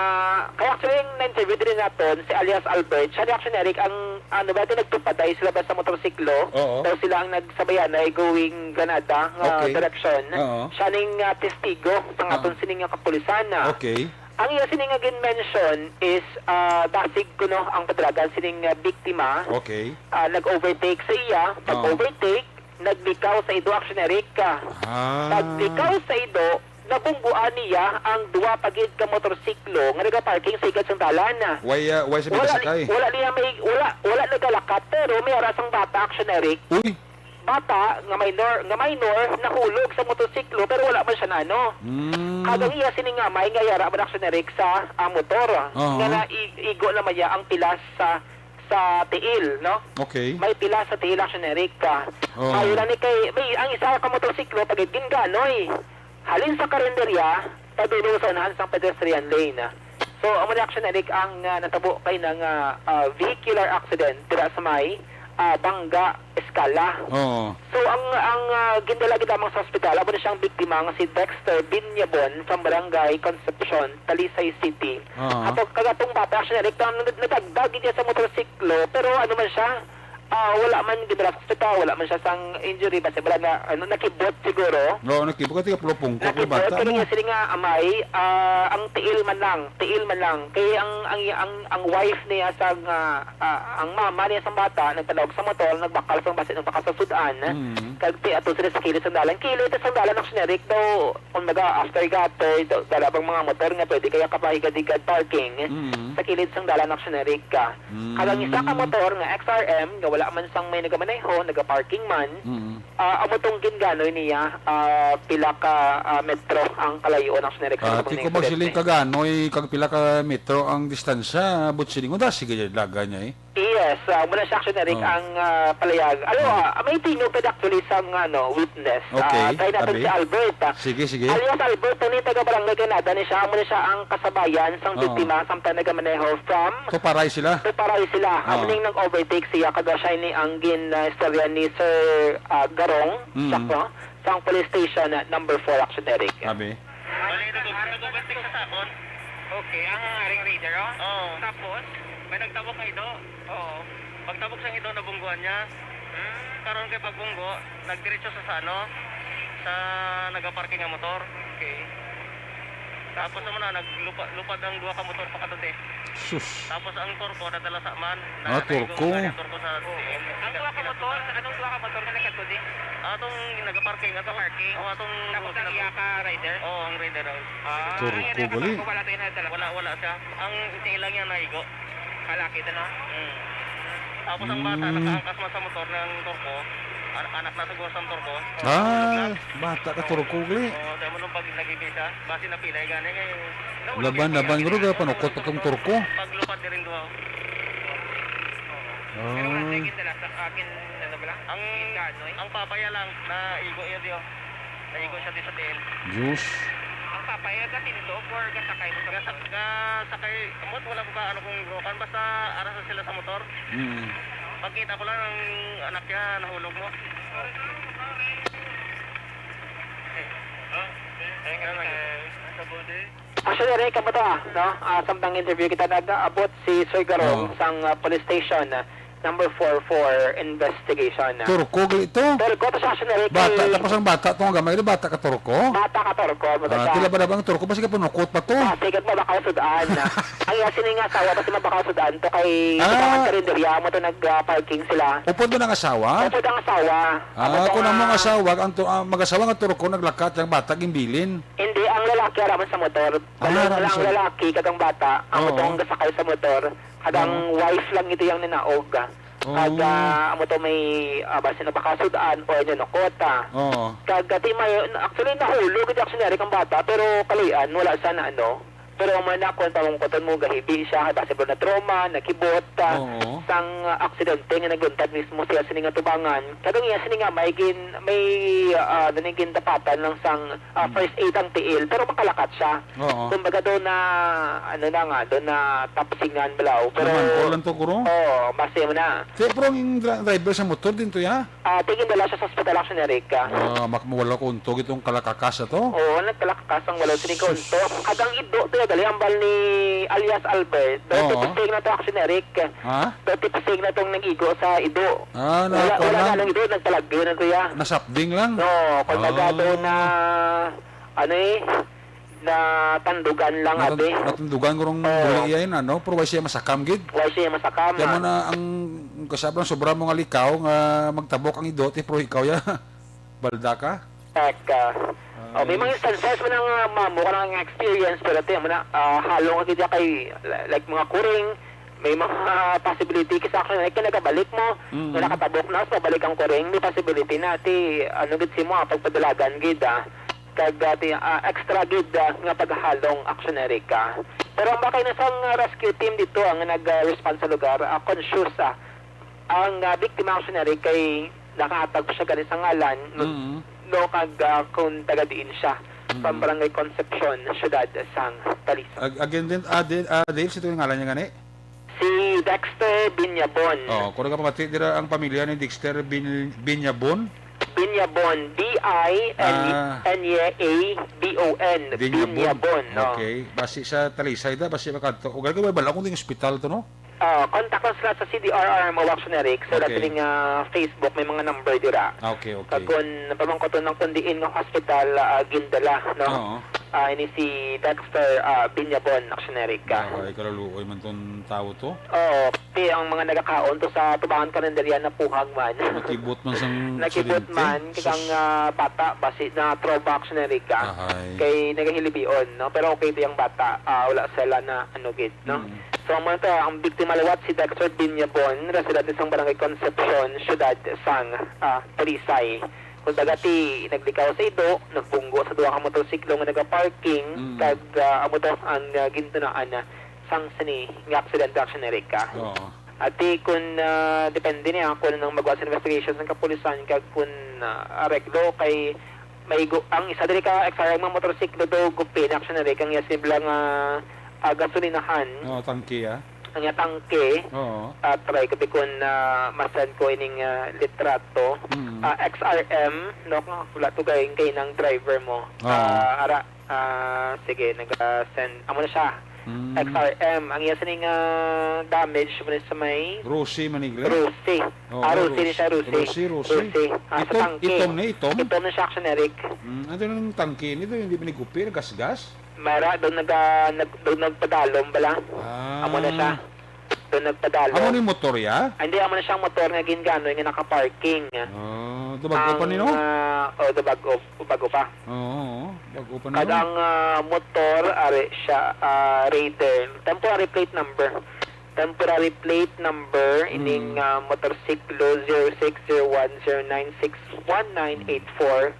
kaya actually, yung na-interview din naton, si alias Albert, siya ni Action Eric, ang, ano ba ito, nagtupaday sila ba sa motorsiklo? Oo. Daw sila ang nagsabayanay going Granada nga Okay. direksyon. Oo. Siya ning, ah, testigo sa Oo. aton sining nga kapulisan, ah. Okay. Ang iya sini nga gin-mention is, ah, basig kuno ang padalagan sining, ah, biktima, Okay. ah, nag-overtake sa iya. Oh. Pag-overtake, naglikaw sa ido, Action Eric. Ah. Paglikaw sa ido, nabungguan niya ang duwa pa gid ka motorsiklo nga nagaparking sa higad sang dalan. Why, ah, why sa Wala, sakay? wala niya may, wala, wala nagalakat, pero may ara sang bata, Action Eric. Uy. Bata nga minor, nga minor, nahulog sa motorsiklo, pero wala man siya na ano. Mm. Kag ang iya sini nga amay nga yara man, Action Eric, sa, ah, motor, Oo. nga naigo naman niya ang pilas sa, sa tiil, no? Okay. May pilas sa tiil, Action Eric, ah. Oo. Maayo lang ni kay, may, ang isa ka motorsiklo, pag ginganoy, halin sa karinderya, padulong sa unahan sang pedestrian lane. So, amo ni, Action Eric, ang, ah, natabo kay na nga, ah, vehicular accident dira sa may, ah, Banga Escala. Oo. So, ang, ang, ah, gindala gid lamang sa ospital, amo na siyang biktima nga si Dexter Binyabon from Barangay Concepcion, Talisay City. Oo. Ato, kagatong bata, Action Eric, ang nag-, nadagdag gid niya sa motorsiklo, pero ano man siya, ah, wala man gidala sa ospital, wala man siya sang injury, basta wala na, ano, nakibot siguro. Oo, nakibot. Kasi kapulupong ko, Nakibot, bata pero mo. niya sila nga amay, ah, ang tiil man lang, tiil man lang. Kay ang, ang, ang, ang wife niya sang, ah, ah, ang mama niya sang bata, nagpanawag sa motor, nagbakal sang basi, nagbakal sa sudan. Mm. Kag ti ato sila sa kilid sang dalan. Kilid sang dalan, Action Eric, daw, kumbaga, after gatoy, daw, dala bang mga motor nga pwede kaya kapahigadhigad parking Mm. sa kilid sang dalan, Action Eric, ka. Mm. Kag ang isa ka motor nga X R M, nga wala man sang may nagamaneho, nagaparking man, Mm. ah, amo tong ginganoy niya, ah, pila ka, ah, metro ang kalayo, Action Eric, sa Ah, mga ti ko magsiling insidente. Kaganoy, kag pila ka metro ang distansya, but siling mo, da, sige, laga niya eh. Yes, ah, muna siya, Action Eric, Oh. ang, ah, palayag. Ano, Oh. ah, may tingog pa actually sang, ano, witness. Okay, Ah, try natin abi. si Albert, ah. Sige, sige. Alias Albert, ni taga Barangay Canada ni siya, muna siya ang kasabayan sang Oo. biktima, samtang nagamaneho from Tuparay sila. Tuparay sila. Oo. Amo ning nag-overtake siya, kada siya ni ang gin, ah, istorya ni Sir, ah, Garong, Mm. siya po, sang police station, ah, number four, Action Eric. Abi. Bali, nag-, nag-overtake siya sa akon. Okay, ang Ring Raider, oh. Oo. Tapos? May nagtabok nga ido. Oo. Pagtabok sang ido, nabungguan niya. Hmm. Karon kay pagbunggo, nagdiretso sa, sa ano, sa nagaparking nga motor. Okay. Tapos naman na, naglupad ang duha ka motor pakadto, eh. Sus. Tapos ang Turko nadala sa man. Ah, Turko. Turko sa Ang duha ka motor, anong duha ka motor nga nagkadto, di? Atong nagaparking, atong Parking. Oh, atong Tapos ang iya ka rider? Oo, ang rider, oh. Ah, Turko ang iya ka gali. Turko, wala to yung nadala? Wala, wala siya. Ang tiil lang niya naigo. Kalaki to, no? Mm. Tapos ang bata, Mm. nakaangkas man sa motor ng Turko. An-, anak na siguro sa Turko. Ah, Tulog na. Bata ka Turko gali. Oo, dahil mo nung pag nag-ibig siya, basi napilay gani kay Laban, laban, guro, kaya panukot pa tong Turko. Paglupad ni rin duha. Pero wala Ah. tayo gindala sa akin, ano ba lang? Ang, Ginganoy? ang papaya lang, naigo niya diyo. Naigo siya di sa tiil. Diyos. Ang papaya, kasi nito, or kasakay mo sa Gasa-, motor? Kasakay, amot, wala ko ka, ano kung brokan, basta aras na sila sa motor. Mm. Pagkita ko lang, ang anak niya, nahulog mo. Ayun nga, sir. Actually, Ray, kamusta, no? Ah, samtang interview kita, nag-abot si Sir Garong Oo. sang, ah, police station, ah, number four for investigation, ah. Turko gali to. Turko to siya, actually, Ray, Bata, kay tapos ang bata to, ang gamay, bata ka Turko? Bata ka Turko, Ah, maganda. Tila ba na ba ang Turko? Basi ka punukot pa to. Ah, sige, mabakaw sudan. Ang iya sini nga asawa, basi mabakaw sudan to kay Ah. sa karinderya mo to nag, ah, parking sila. Upod mo ng asawa? Upod ang asawa. Ah, Amo to kung nga ang mga asawa, ang tu-, ah, mag-asawa nga Turko, naglakat ang bata, gimbilin. Hindi, ang lalaki ara man sa motor. Ah, Dalawa ara lang man ang sa lalaki kag ang bata, ang Oo. motor ang gasakay sa motor. Kag ang Oo. wife lang ito yung ninaog. Oo. Kag, ah, amo to may, ah, basi nabakasud-an or ninukot, ah. Oo. Kag, ah, di may, actually, nahulog, hindi actually nari kang bata, pero kalian, wala sa na, ano. Pero man na, kung pamungkoton mo, gahibi siya, basi po na trauma, nakibot, ah, Oo. sang, ah, aksidente nga nagluntad mismo siya sini nga tubangan. Kag ang iya sini nga may gin-, may, ah, nanigin tapatan lang sang ah, Mm. first aid ang tiil, pero makalakat siya. Oo. Kumbaga, doon na, ano na nga, doon na tapsingan balaw. Pero, Naman, kulang to, guro? Oo, base mo na. Kaya, pero ang dra-, driver sa motor din to, ya? Ah, tingin dala siya sa ospital, actually, Eric, ah. Ah, mak-, wala ko untog itong kalakakas na to? Oo, nagkalakakas ang wala sining Sus. kaunto. Kag ang ido, to, dali, ang bal ni alias Albert. Daw Oo. tipising na to, actually, Eric. Ha? Daw tipising na tong nag-igo sa ido. Ah, Wala, nakakuha wala lang? na lang ido, nagpalagyo na to, ya. Nasapding lang? Oo, kung Ah. nagado na, ano eh, Natandugan lang, Natan-, abi. Natandugan ko rong Oo. Buli iya yun, ano? Pero why siya masakam, gid? Why siya masakam, Kaya mo ah? Na ang kasablang sobra mo nga likaw nga magtabok ang idot, eh, pero ikaw ya, balda ka? Teka. Oh, may Ay. Mga instances mo na nga, mamo ka ng experience, pero tiyan mo na, ah, halong ka gid ya kay, like, mga kuring, may mga possibility, kisa ka, like, nagabalik mo, Mm. nga nakatabok na, so balik ang kuring, may possibility na, ti, ano gid si mo, ah, pagpadalagan gid, ah. Kag, ah, ti-, ah, extra gid, ah, nga paghalong, Action Eric, ah. Pero ang bakay na sang, ah, rescue team dito ang nag, ah, respond sa lugar, ah, conscious, ah, ang, ah, biktima, Action Eric, kay nakahatag pa siya gani sa ngalan, no, Mm. no, kag, ah, kung taga diin siya, sa Mm. Barangay Concepcion, siyudad sang Talisay. Ag-, again din, ah, di-, ah, Dave, sino yung ngalan niya gani? Si Dexter Binyabon. Oh, kung nagapamati dira ang pamilya ni Dexter Bin-, Binyabon? Binyabon, B I N, Ah. N Y A B O N, Binyabon. Binyabon, no? Okay. Basi sa Talisay da, basi makadto. Ugal ko, may bala kung ding ospital to, no? Ah, contact lang sila sa C D R R mo, Action Eric. Sa Okay. Latin nga Facebook, may mga number dira. Ah, okay, okay. Kag kung pamangkoton ng kung diin nga hospital, ah, gindala, no? Oo. Ah, ini si Dexter, ah, Binyabon, Action Eric, ah. Ah, ay, kaluluoy man tong tao to. Oo, ti ang mga nagakaon to sa tubangan kalendarya napuhag man. Nakibot man sang Nakibot aksidente. Man, kag ang, Sus. Ah, bata, basi na trauma, Action Eric, ah. Ahay. Kay nagahilibion, no? Pero okay ti ang bata, ah, wala sila na, ano, gid, no? Mm. So, ang mga ta-, ang biktima liwat si Dexter Binyabon, residente sang Barangay Concepcion, siyudad sang, ah, Talisay. Kung baga ti naglikaw sa ido, nagbunggo sa duha ka motorsiklo nga nagaparking, Mm. kag, ah, amo to ang, ah, gintunaan na sang sini nga aksidente, Action Eric, ah. Oo. Ati kun, ah, depende niya kung anong magawa sa investigation sa kapulisan kag kun, ah, areglo kay may gu-, ang isa diri ka X R M nga motorsiklo daw gupi na, Action Eric, ang iya simple nga, ah, gasolinahan. Oo, tangke, ah. Ang iya tangke, Oo. ah, try ko di kun, ah, ma-send ko ining, ah, litrato. Mm. Ah, X R M, no? Wala to kay, kay nang driver mo. Oo. Ah, ara, Ah, sige, nag-send. Amo na siya. Mm. X R M. Ang iya sining, ah, damage mo sa may Rosie, Manigle? Rosie. Oo, Ah, Rosie ni Rosie. Siya, Rosie. Rosie, Rosie. Rosie. Ah, sa Itom, tangke. Itom na, itom? Itom na siya, Action Eric. Mm, ano yung tangke nito? Hindi ba nigupi, nagasgas? Mara, doon nag-, ah, nag-, doon nagpadalom bala. Ah. Amo na siya. Doon nagpadalom. Amo ni motor ya? Ah, hindi, amo na siyang motor nga ginganoy nga naka-parking. Ah, do bago pa ni, no? Ang, ah, oh, do bago, bago pa. Oo, oo. Bago pa ni, no? Kag ang, ah, motor, ari siya, ah, Raider. Temporary plate number. Temporary plate number, ining, Hmm. ah, motorsiklo, zero six zero one zero nine six one nine eight four.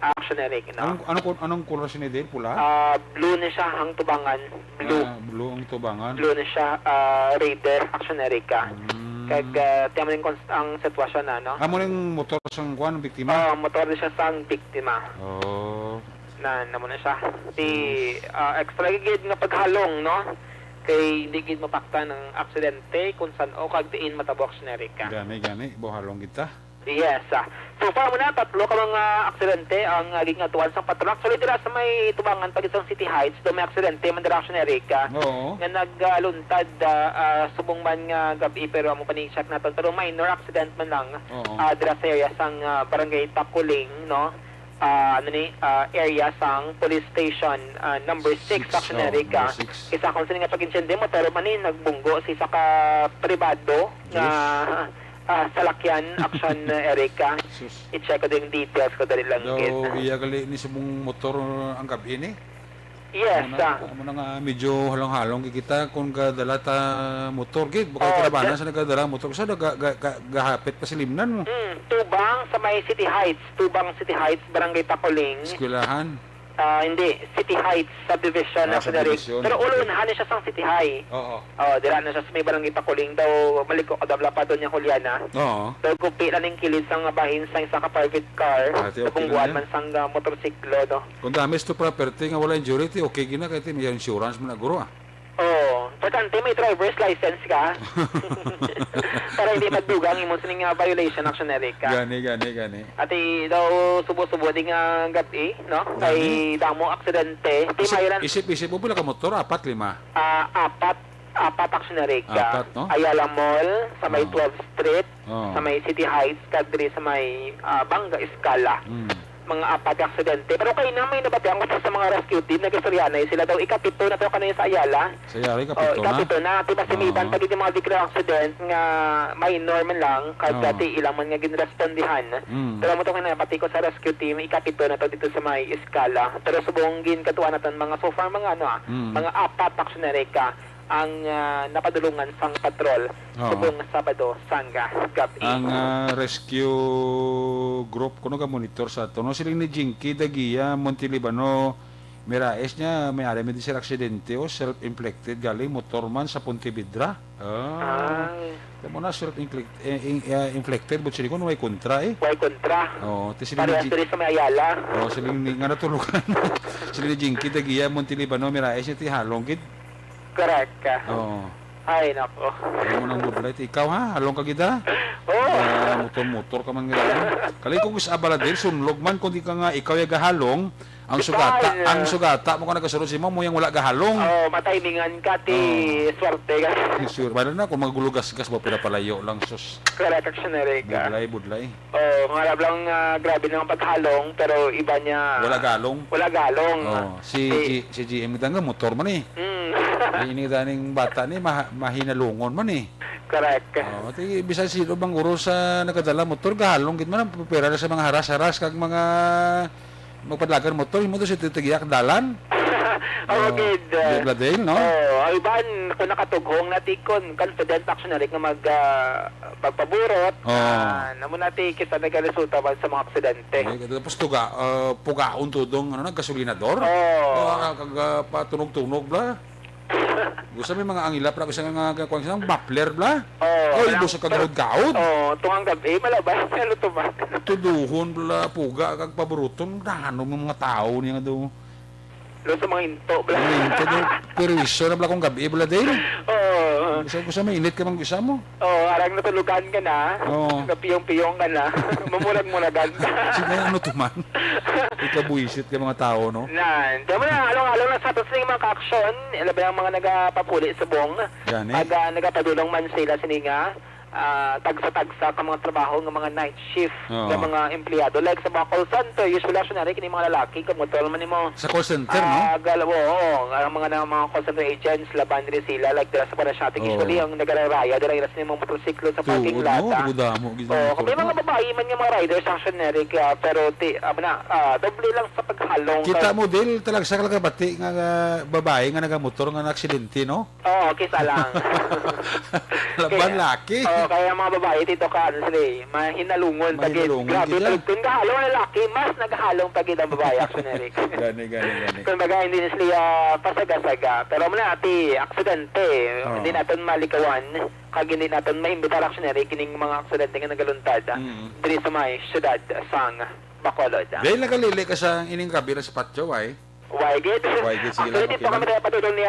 Action Eric, no? Anong, anong kul-, anong kulor sini, Dave? Pula? Ah, blue ni siya ang tubangan. Blue. Ah, blue ang tubangan. Blue ni siya, ah, Raider, Action Eric, ah. Mm. Kag, ah, tiyan mo rin kung s-, ang sitwasyon na, no? Amo ning motor sang kuan, biktima? Oh, motor ni siya sang biktima. Oh. Na, na mo na siya. Si, Sus. Ah, extra gid nga paghalong, no? Kay hindi gid mapaktan ang aksidente kung san-o kag diin matabo, Action Eric, ah. Gani, gani, buhalong kita. Yes, ah. So far mo na, tatlo ka mga aksidente ang, ah, ginatuan sang patrol. Actually, dira sa may tubangan pa gid sang City Heights, do may aksidente man dira, Action Eric, ah, Oo. nga nagluntad, ah, ah, subong man nga gab-i, pero amo pa ni check naton. Pero minor accident man lang, Oo. ah, dira sa area sang, ah, Barangay Takuling, no? Ah, ano ni, ah, area sang Police Station, ah, number six, Six, Action oh, Eric, ah. Number six. Isa kung sino nga pag-insidente, motor man ni, nagbunggo si isa ka pribado nga Yes. Ah, salakyan, Action, eh, Erica. Sus. I-check ko din details ko, dali lang, Daw, gid. Iya gali ni subong motor ang gab-i ni? Yes, Amo na, ah. Amo na nga medyo halong-halong kikita kung gadala ta motor, gid. Baka Oh, karavana just sa nagadala motor. Sa ga-, ga-, ga-, gahapit pa si Limnan mo. Mm, tubang sa may City Heights. Tubang City Heights, Barangay Tacoling. Eskwelahan. Ah, hindi. City Heights Subdivision, Ah, Action Eric. Subdivision. Pero Okay. Ulo na siya sang City High. Oo. Oh, dira na siya sa may Barangay Tacoling daw, maliko ka daw, Lapado niya, Juliana. Oo. Daw, gupit lang ning kilid sang bahin sa isa ka private car. Ah, ti okay Nabungguan lang yan. Man sang, ah, motorsiklo, no? Kung damage to property nga wala injury, ti okay gina, kay ti may insurance mo na, guro, ah. Oo. Importante, may driver's license ka. Para hindi magdugang imo sining, ah, violation, Action Eric, ah. Gani, gani, gani. Ati daw subo-subo di nga gab-i, no? Gani. Kay damo aksidente. Ti Isip, mayran isip, isip mo, pila ka motor? Apat, lima? Ah, apat. Apat, Action Eric, ah. Apat, no? Ayala Mall, sa may Oo. Twelfth Street, Oo. sa may City Heights, kag diri sa may, ah, Banga Escala. Mm. mga apat ka aksidente. Pero kay na may nabatian ko sa mga rescue team, nag-istoryanay sila daw, ikapito na to kanay sa Ayala. Sa Ayala, Oh, ikapito na? Ikapito na. Ti mas Oo. Iban pa gid yung mga vehicular accident nga minor man lang, kag Oo. Dati ilang man nga ginrespondihan. Mm. Pero mo to nga nabati ko sa rescue team, ikapito na to dito sa may Escala. Pero subong gin katuan naton mga so far, mga ano, ah, Mm. mga apat, Action Erica, ang, ah, napadulungan sang patrol Oo. Subong Sabado sang gab-i. Ang, ah, rescue group, kuno ga-monitor sa ato, no? Siling ni Jinky Dagia Montelibano Miraes niya, may ari mi di sir aksidente, o self-inflicted, galing motor man sa Pontevedra. Ah. Ay. Tamo na, self-inflict-, eh, in-, eh, inflicted, but siling ko, way kontra, eh. Way kontra. Oo, ti siling ni Parehas Jin-, diri sa may Ayala. Oo, siling ni, nga natulugan. Siling ni Jinky Dagia Montelibano Miraes niya, ti halong gid. Correct ka. Oo. Ay, nako. Ayaw mo nang budlay. Ikaw, ha? Halong ka gid, ha? Oo. Ah, motor-motor ka man ngayon. Kali ko gusto abala din, sunlog man, kung di ka nga, ikaw yung gahalong, ang Di sugata, ba? Ang sugata mo ka nagasunod si mo, mo yung wala gahalong. Oo, matimingan ka, ti Oo. Swerte ka. Sure. Wala na, kung magulugasgas mo, pinapalayo lang, sus. Correct, Action Erica. Budlay, budlay. Oh, nga lang, ah, grabe na ang paghalong, pero iba niya Wala galong. Wala galong. Oh, si Si G-, si G M kita nga motor man eh. Mm. Ay, ini daning bata ni maha-, mahinalungon man eh. Correct. Oh, ti bisan sino bang guro sa nagadala motor, gahalong gid man ang pera sa mga haras-haras kag mga magpadlagan motor, imo to si titigiyak dalan. Oh, Oh, gid. Di ba, Dale, no? Oh, ang iban, kung nakatughong na tikon, confident, Action Erica, nga mag, ah, pagpaburot, Oh. Ah, namo na ti kita nagaresulta man sa mga aksidente. Ay, tapos tuga, ah, pugaon tudong, ano, nagkasulinador? Oh. Ah, kag, ah, patunog-tunog, bla. Gusto may mga angila, pra, gusto nga, nga, kuwan, isang muffler, bla. Oh, Oy, wala. Gusto kagahod-gahod. Oh, tungang gabi, malabas, ano to ba? Tuduhon, bla, puga, kag paburuton, nano mo mga tao niya nga daw. Lo sa mga into, bla. Mga into, daw. Pero iso na, bla, kung gabi, bla, din. Oo. Gusto, gusto may init ka mang gusto mo. Oo, arang natulugan ka na. Oo. Napiyong-piyong ka na. Mamurag-muragan ka. Sige, ano to man? Ikabuisit ka mga tao, no? Nan. Diyan mo na, along-along na sa ato sa mga ka-action, labi ang mga nagapapuli subong. Gani. Pag, ah, nagapadulong man sila sini nga, ah, tagsa-tagsa ka mga trabaho nga mga night shift Oo. nga mga empleyado. Like sa mga call center, usually, Action Erica, kini mga lalaki, kung motor man nimo. Sa call center, no? Ah, gal-, oo, ang mga na, mga call center agents, laban diri sila, like, dira sa Paranaque, Oo. Usually, ang nagararaya, dira ila sa mga motorsiklo sa Tuod, parking lot, no? Ah. Tuod, amo, gid Oo, ang kami motor, mga no? Babae man nga mga riders, Action Erica, pero ti-, amo na, ah, doble lang sa paghalong Kita ka- mo, Dil, talag sa kalagabati nga, nga babae nga nagamotor nga naaksidente, no? Oo, kisa lang. Laban Kaya, laki. Oo, kaya ang mga babae, dito ka, ano sila eh, mahinalungon pa gid. Mahinalungon Grabe, gid, ah. Pag kung kahalo ang lalaki, mas naghahalong pa gid ang babae, Action Eric. Gani, gani, gani. Kumbaga, hindi na sila pasaga-saga. Pero muna, ati, aksidente, Oo. hindi natin malikawan, kag hindi natin maimbitar, Action Eric, kining mga aksidente nga nagaluntad, ah, Mm. diri sa may syudad sang Bacolod, ah. Dahil nagalili ka sa ining kabila sa patyo, ay? Why gid? Why gid? Sige lang, Actually, okay dito lang. Kami nagpatulong ni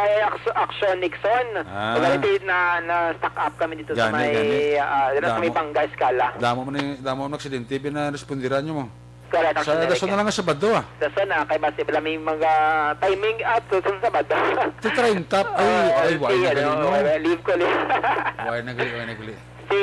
Action Nixon. Ah. Wala, na, na-stuck up kami dito sa Gani, may, gani. Ah, dito sa may Damo. Bangga Escala. Damo man ni, damo ang aksidente, pinarespondiran nyo mo. Correct, Sa Action dason na Nixon. Lang ang Sabado, ah. Dason na, kay mas ibla may mga timing at susunod Sabado. Sa treinta, ay, Oo, ay, why sige, nagli, ano, no? Wala, leave ko, leave. Why nagli, why nagli? Si,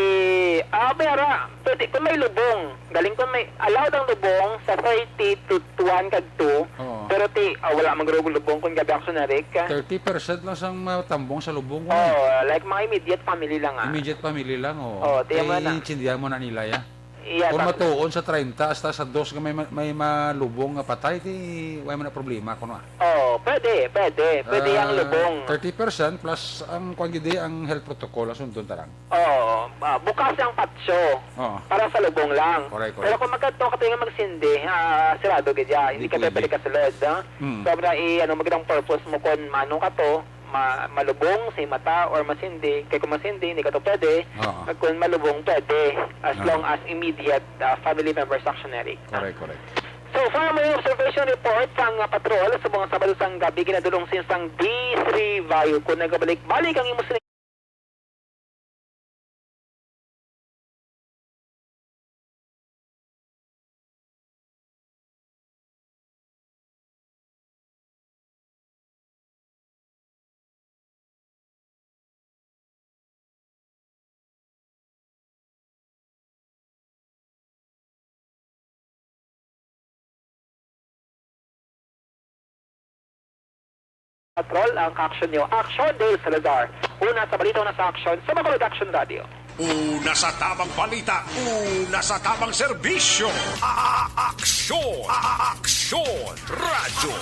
ah, pero, pwede, kung may lubong, galing kung may, allowed ang lubong sa thirty to one kag two, Oo. pero ti, ah, wala man guro lubong kung gabi, Action Eric. Thirty percent lang sang matambong sa lubong, Oo, eh. Like mga immediate family lang, ah. Immediate family lang, oo. Oo, tiyan mo Kay na. Intindihan mo na nila, ya. Iya, Kung sa matuon sa treinta hasta sa dos nga may ma-, may malubong nga patay, ti, wala man na problema, kuno, ah. Oo, pwede, pwede. Pwede ang Ah, lubong. Thirty percent plus ang, kwan gid, ang health protocol, ang sundon tarang. Oo, ah, bukas ang patio Oo. para sa lubong lang. Correct, correct. Pero kung magkadto ka tuwing magsindi, ah, sirado gid ya. Hindi Hindi ka pwede. Pwede kasulod, ah. Mm. Sobra i-, ano, magandang purpose mo kung mano ka to, ma-, malubong sa mata or masindi. Kay kung masindi, hindi ka to pwede. Oo. Kag kung malubong, pwede. As Oo. long as immediate, ah, family members, Action Eric. Correct, correct. So, far, may observation report sang, ah, patrol sa mga Sabado sang gabi, ginadulong sin sang D three Vayo. Kung nagabalik-balik ang imo Patrol ang aksyon niyo. Aksyon, Dale Salazar. Una sa balita, una sa aksyon, sa Bacolod Action Radio. Una sa tamang balita, una sa tamang serbisyo. A-, a-, aksyon, a-, a-, aksyon, radyo.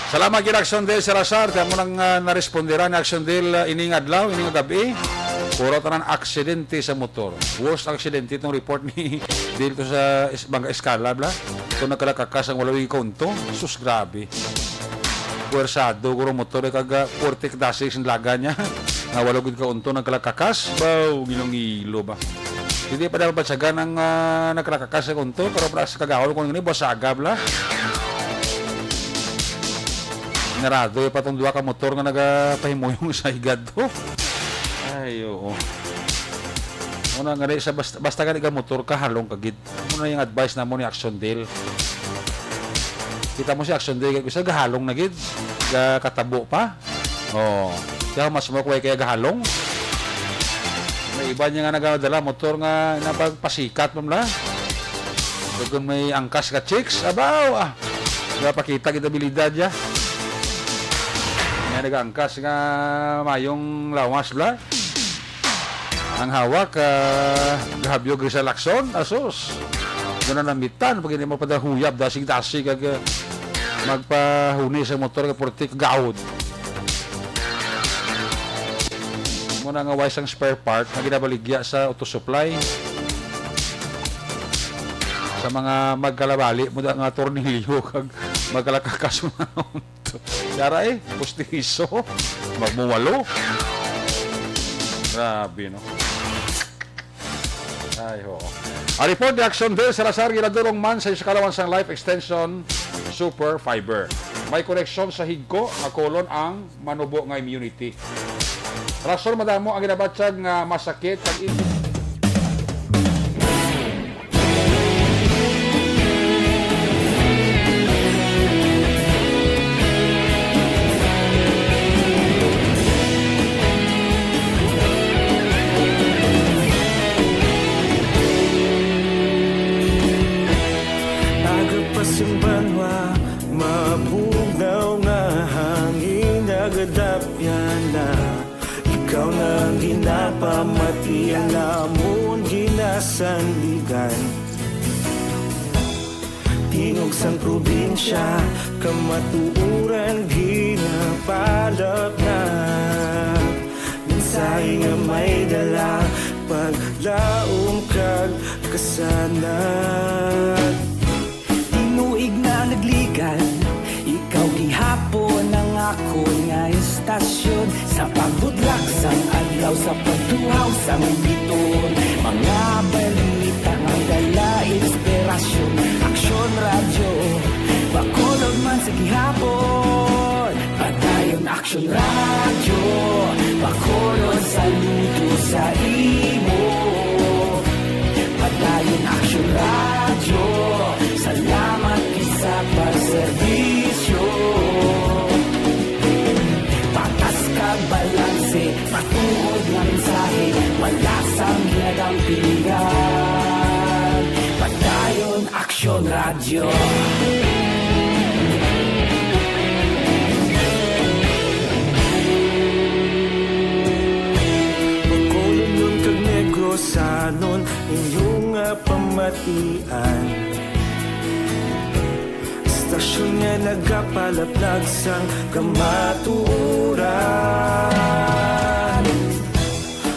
Salamat gid, Aksyon Dale Salazar. Kaya mo nang, ah, naresponderan ni Aksyon Dale, ah, ining adlaw, ining gabi. Puro tanan aksidente sa motor. Worst aksidente itong report ni Dale to sa is-, Bangka Escala, bla. Ito nagkalakakas ang wala yung kaunto. Sus, grabe. Puwersado, guro, motor, eh, kag, ah, forty ka dasig sin laga niya. Nga wala gid kaunto, nagkalakakas. Baw, ginungilo ba? Hindi pa dapat bansagan ang, ah, nagkalakakas sa kaunto, pero para sa kagawad ko nga ni, basagab la. Narado pa tong duha ka motor nga nagapahimuyong sa higad to. Ay, oo. Una nga ni, sa basta, basta gani ka motor, kahalong ka gid. Amo na yung advice namo ni Action Dale. Kita mo si Action Dale, kag isa gahalong na gid, ga-, katabo pa. Oh, siya mas mo kuway kaya gahalong. May iba niya nga nagadala motor nga napagpasikat man la. Kag kung may angkas ka chicks, abaw, ah. Napakita kita abilidad niya. Nga nag-angkas nga mayong lawas, bla. Ang hawak, ah, gahabyog sa lakson, asos. Doon na namitan, pag hindi mo padahuyab, dasig-dasig, ag, ah, magpahuni sa motor, ka puti, kagawod. Muna nga, way sang spare part, nga ginabaligya sa auto supply. Sa mga magkalabali mo, da nga tornilyo, kag magkalakakas mo na. Yara eh, pustiso. Magmuwalo. Grabe, no? Ay, ho. Ang report ni Action Dale Salazar, ginadulong man sa isa kalawan sang Life Extension Super Fiber. May koneksyon sa higko, nga kolon ang manubo nga immunity. Rason madamo ang ginabatyag nga masakit pag Aga pa sing banwa, mabugnaw nga hangin nagadapyan na. Ikaw na ang ginapamati, ang amon ginasandigan. Tingog sang probinsya, kamatuoran ginapalapnag. Mensahe nga may dala, paglaom kag kasanag. Tinuig na nagligan, ikaw gihapon ang akon nga istasyon. Sa pagbudlak sang adlaw, sa pagtuhaw sang bituon, mga balita nga dala inspirasyon. Aksyon Radyo, Bacolod man sa gihapon. Padayon Aksyon Radyo, Bacolod, saludo sa imo. Padayon Aksyon Radyo, salamat gid sa pagserbisyo. Patas kag balanse, matuod nga mensahe, wala sang ginagampingan. Padayon Aksyon Radyo. Bacolodnon kag Negrosanon, inyo nga pamatian. Istasyon nga nagapalaplag sang kamatuoran.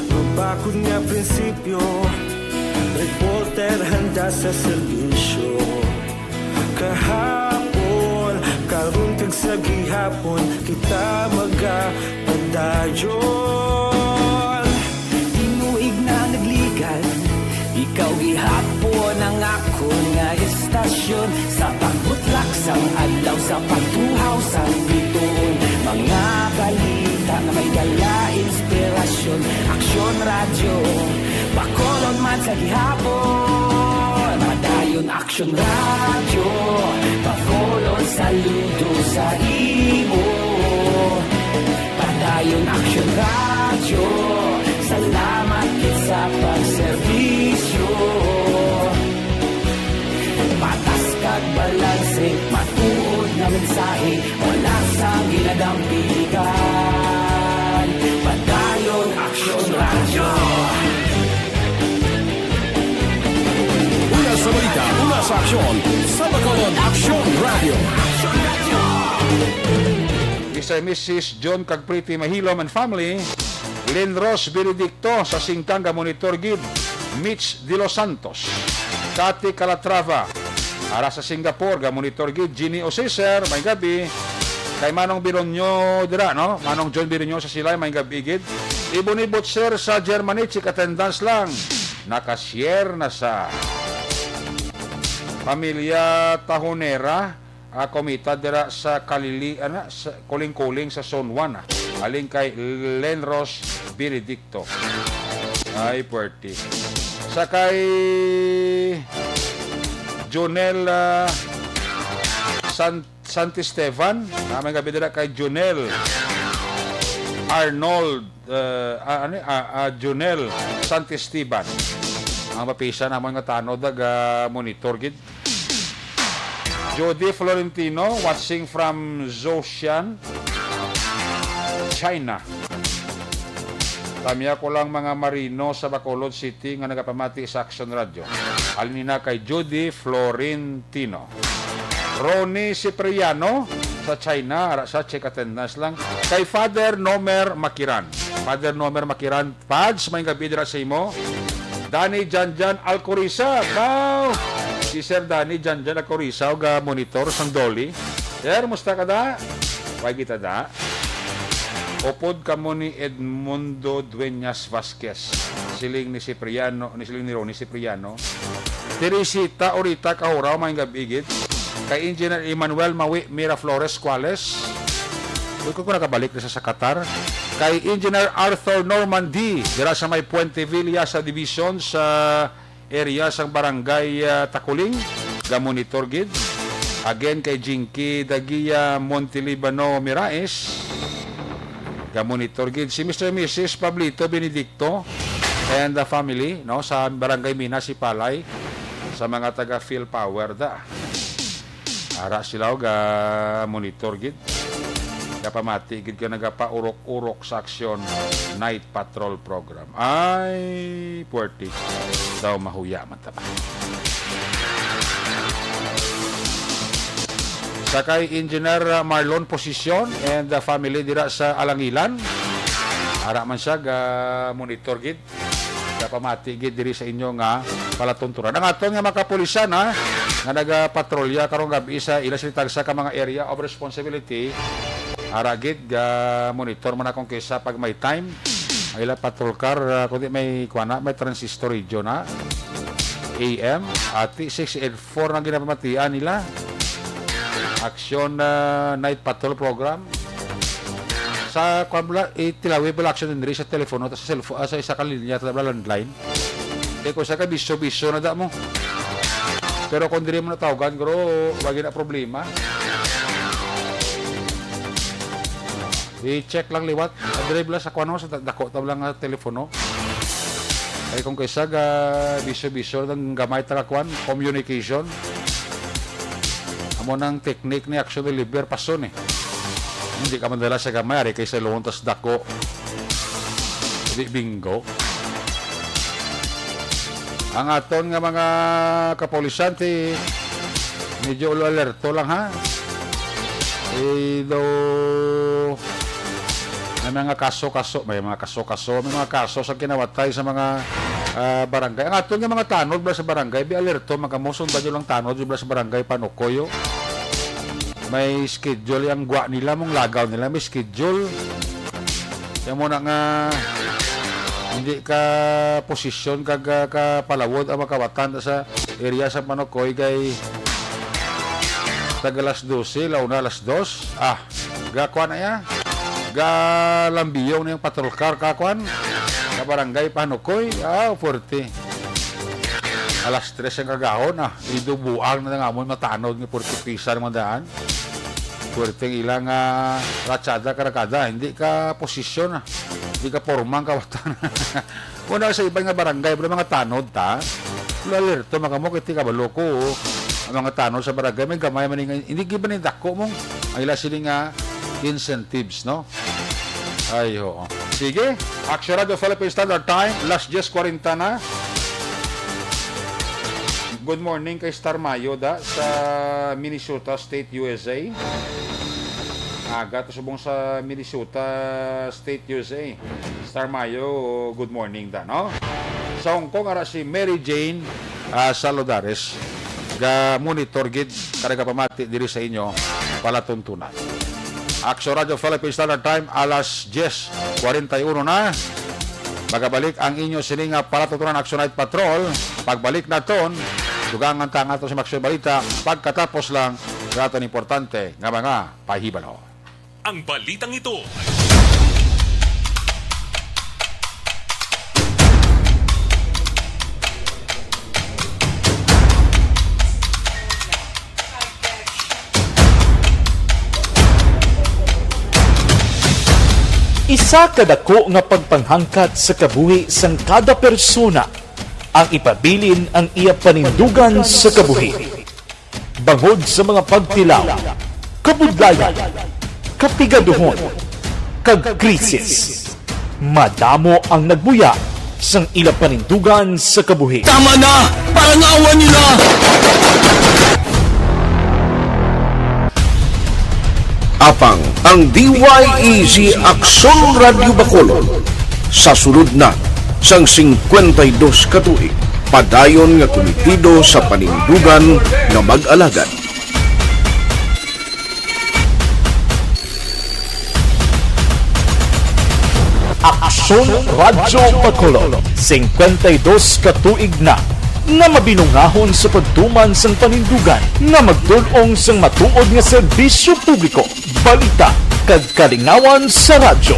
Mabakod nga prinsipyo, reporter handa sa serbisyo. Kahapon, karon kag sa gihapon, kita magapadayon. Tinuig na nagligan, ikaw gihapon ang akon nga istasyon. Sa pagbutlak sang adlaw, sa pagtuhaw sang bituon, mga balita nga may dala inspirasyon. Aksyon Radyo, Bacolod man sa gihapon. Padayon Aksyon Radyo, Bacolod, saludo sa imo. Padayon Aksyon Radyo, salamat gid sa pagserbisyo. Patas kag balanse, matuod nga mensahe. Wala sa ginadampigan. Padayon Aksyon Radyo. Una sa balita, una sa aksyon, sa Bacolod Aksyon Radyo. Aksyon Radyo. Mister and Missus John kag Pretty Mahilom and family, Lynn Rose Benedicto sa Singkang ga monitor gid, Mitch De Los Santos, Cathy Calatrava, ara sa Singapore ga monitor gid, Jeannie Osiser, may gabi, kay Manong Bironyo dira, no? Manong John Bironyo sa Silay, may gabi gid. Ibon ni Butcher sa Germany, chick attendance lang. Naka-share na sa pamilya Tahonera, ah, Comita dira sa Kalili, ana, sa Kuling-Kuling sa Zone one, ah. Aling kay Lenros Benedicto. Ay, puwerte. Sa kay Jonel, ah, San-, Santisteban, ah, may gabi dira kay Jonel Arnold, ah, ah, ano, ah, ah, Jonel Santisteban. Ang mapisa namon nga tanod, ga monitor gid. Jody Florentino, watching from Zhoushan, China. Tamya ko lang mga Marino sa Bacolod City nga nagapamati sa Action Radio. Halin na kay Jody Florentino. Ronnie Cipriano sa China, ara sa check attendance lang. Kay Father Nomer Makiran. Father Nomer Makiran, Pads, may gabi dira sa imo. Danny Janjan Alcoriza, daw. Si Sir Danny Janjan Alcoriza, ga monitor sang Dolly. Sir, musta ka da? Way kita da. Upod kamo ni Edmundo Dueñas Vasquez. Siling ni Cipriano, ni siling ni Ronnie Cipriano. Teresita Orita Kahuraw, may gabi gid. Kay Engineer Emmanuel Mawi Miraflores Cuales. Uy, ko, ko nakabalik na sa, sa Qatar. Kay Engineer Arthur Normandy, dira sa may Puente Villa sa division sa area sang Barangay, ah, Takuling, ga-monitor gid. Again, kay Jinky Dagia Montelibano Miraes, ga-monitor gid. Si Mister and Missus Pablito Benedicto and the family, no, sa Barangay Mina, Sipalay, sa mga taga Phil Power da. Ara sila og, ah, monitor gid. Kapamati gid ka nagapaurok-urok sa aksyon night patrol program. Ay, puwerte. Daw mahuya man ta ba. Sa kay Engineer, ah, Marlon Posisyon and the family dira sa Alangilan. Ara man siya, ga monitor gid. Kapamati gid diri sa inyo nga palatunturan. Ang aton nga mga kapulisan, ha, nga nagapatrolya karong gabi sa ila sila tagsa ka mga area of responsibility, ara gid, ga monitor man akong kisa pag may time. Ang ila patrol car, ah, kundi may, kuwan na, may transistor radio na. A M, ati six eight four na ginapamatian nila. Action, ah, Night Patrol Program. Sa, kwan bala, itilawid bala action diri sa telepono, ta sa cellphone, ah, sa isa ka linya, ta bala landline. Kay kung sa ka bisyo-bisyo na da mo. Pero kung diri mo natawagan, guro, wag na problema. I-check lang liwat. Diri bala sa kwan, no, sa da-, dako ta bala nga telepono. Ay kung kaysa ga bisyo-bisyo, ang gamay ta ka kwan, communication. Amo nang technique ni action deliver pason eh. Hindi ka madala sa gamay, ari kay sa luntas dako. Di bingo. Ang aton nga mga kapulisan, ti, medyo alerto lang, ha? Eh, do, may mga kaso-kaso, may mga kaso-kaso, may mga kaso sa kinawatay sa mga, ah, barangay. Ang aton nga mga tanod bala sa barangay, be alerto, magkamo, sundan nyo lang tanod bala sa barangay Panukoy, oh. May schedule ang gwa nila, mong lagaw nila, may schedule. Kaya mo na nga, hindi ka posisyon kag, ah, kapalawod ang makawatan sa area sa Panukoy kay tag alas dose, launa alas dos. Ah, ga kuan na ya. Ga lambiyong niyang patrol car ka kuan. Sa barangay Panukoy. Ah, forty. Alas tres ang kagahon, ah. Idubuang na nga mo matanod nga forty pisan ang daan. Puwerte ang ilang, ah, ratsada, karakada. Hindi ka posisyon, ah. Hindi ka porma ang kawatan. Una sa iban nga barangay, bro, mga tanod ta. Alerto, mga mo, kay kabalo ko, ang mga tanod sa barangay, may gamay man nga, hindi gid man dako mong, ang ila sini nga incentives, no? Ay, oo. Sige, Action Radio Philippine Standard Time, alas diyes kwarenta na. Good morning kay Star Mayo da sa Minnesota State, U S A. Aga to subong sa Minnesota State, U S A. Star Mayo, good morning da, no? Sa Hong Kong, ara si Mary Jane, ah, Saludares. Ga-monitor gid, kag nagapamati diri sa inyo, palatuntunan. Action Radio Philippine Standard Time, alas diyes kwarenta y uno na. Magabalik ang inyo sini nga palatuntunan, Action Night Patrol. Pagbalik naton, dugangan ta ang aton sa mga aksyon balita. Pagkatapos lang, sa aton importante nga mga pahibalo. Ang balitang ito. Isa ka dako nga pagpanghangkat sa kabuhi sang kada persona ang ipabilin ang iya panindugan sa kabuhi. Bangod sa mga pagtilaw, kabudlayan, kapigaduhon, kag krisis, madamo ang nagbuya sang ila panindugan sa kabuhi. Tama na! Parangawan nila! Apang ang D Y E Z Aksyon Radyo Bacolod sa sulod na sang singkwenta y dos ka tuig, padayon nga kumitido sa panindugan nga mag-alagad. Aksyon Radyo Bacolod, singkwenta y dos ka tuig na nga mabinungahon sa pagtuman sang panindugan nga magdul-ong sang matuod nga serbisyo publiko, balita, kag kalingawan sa radyo.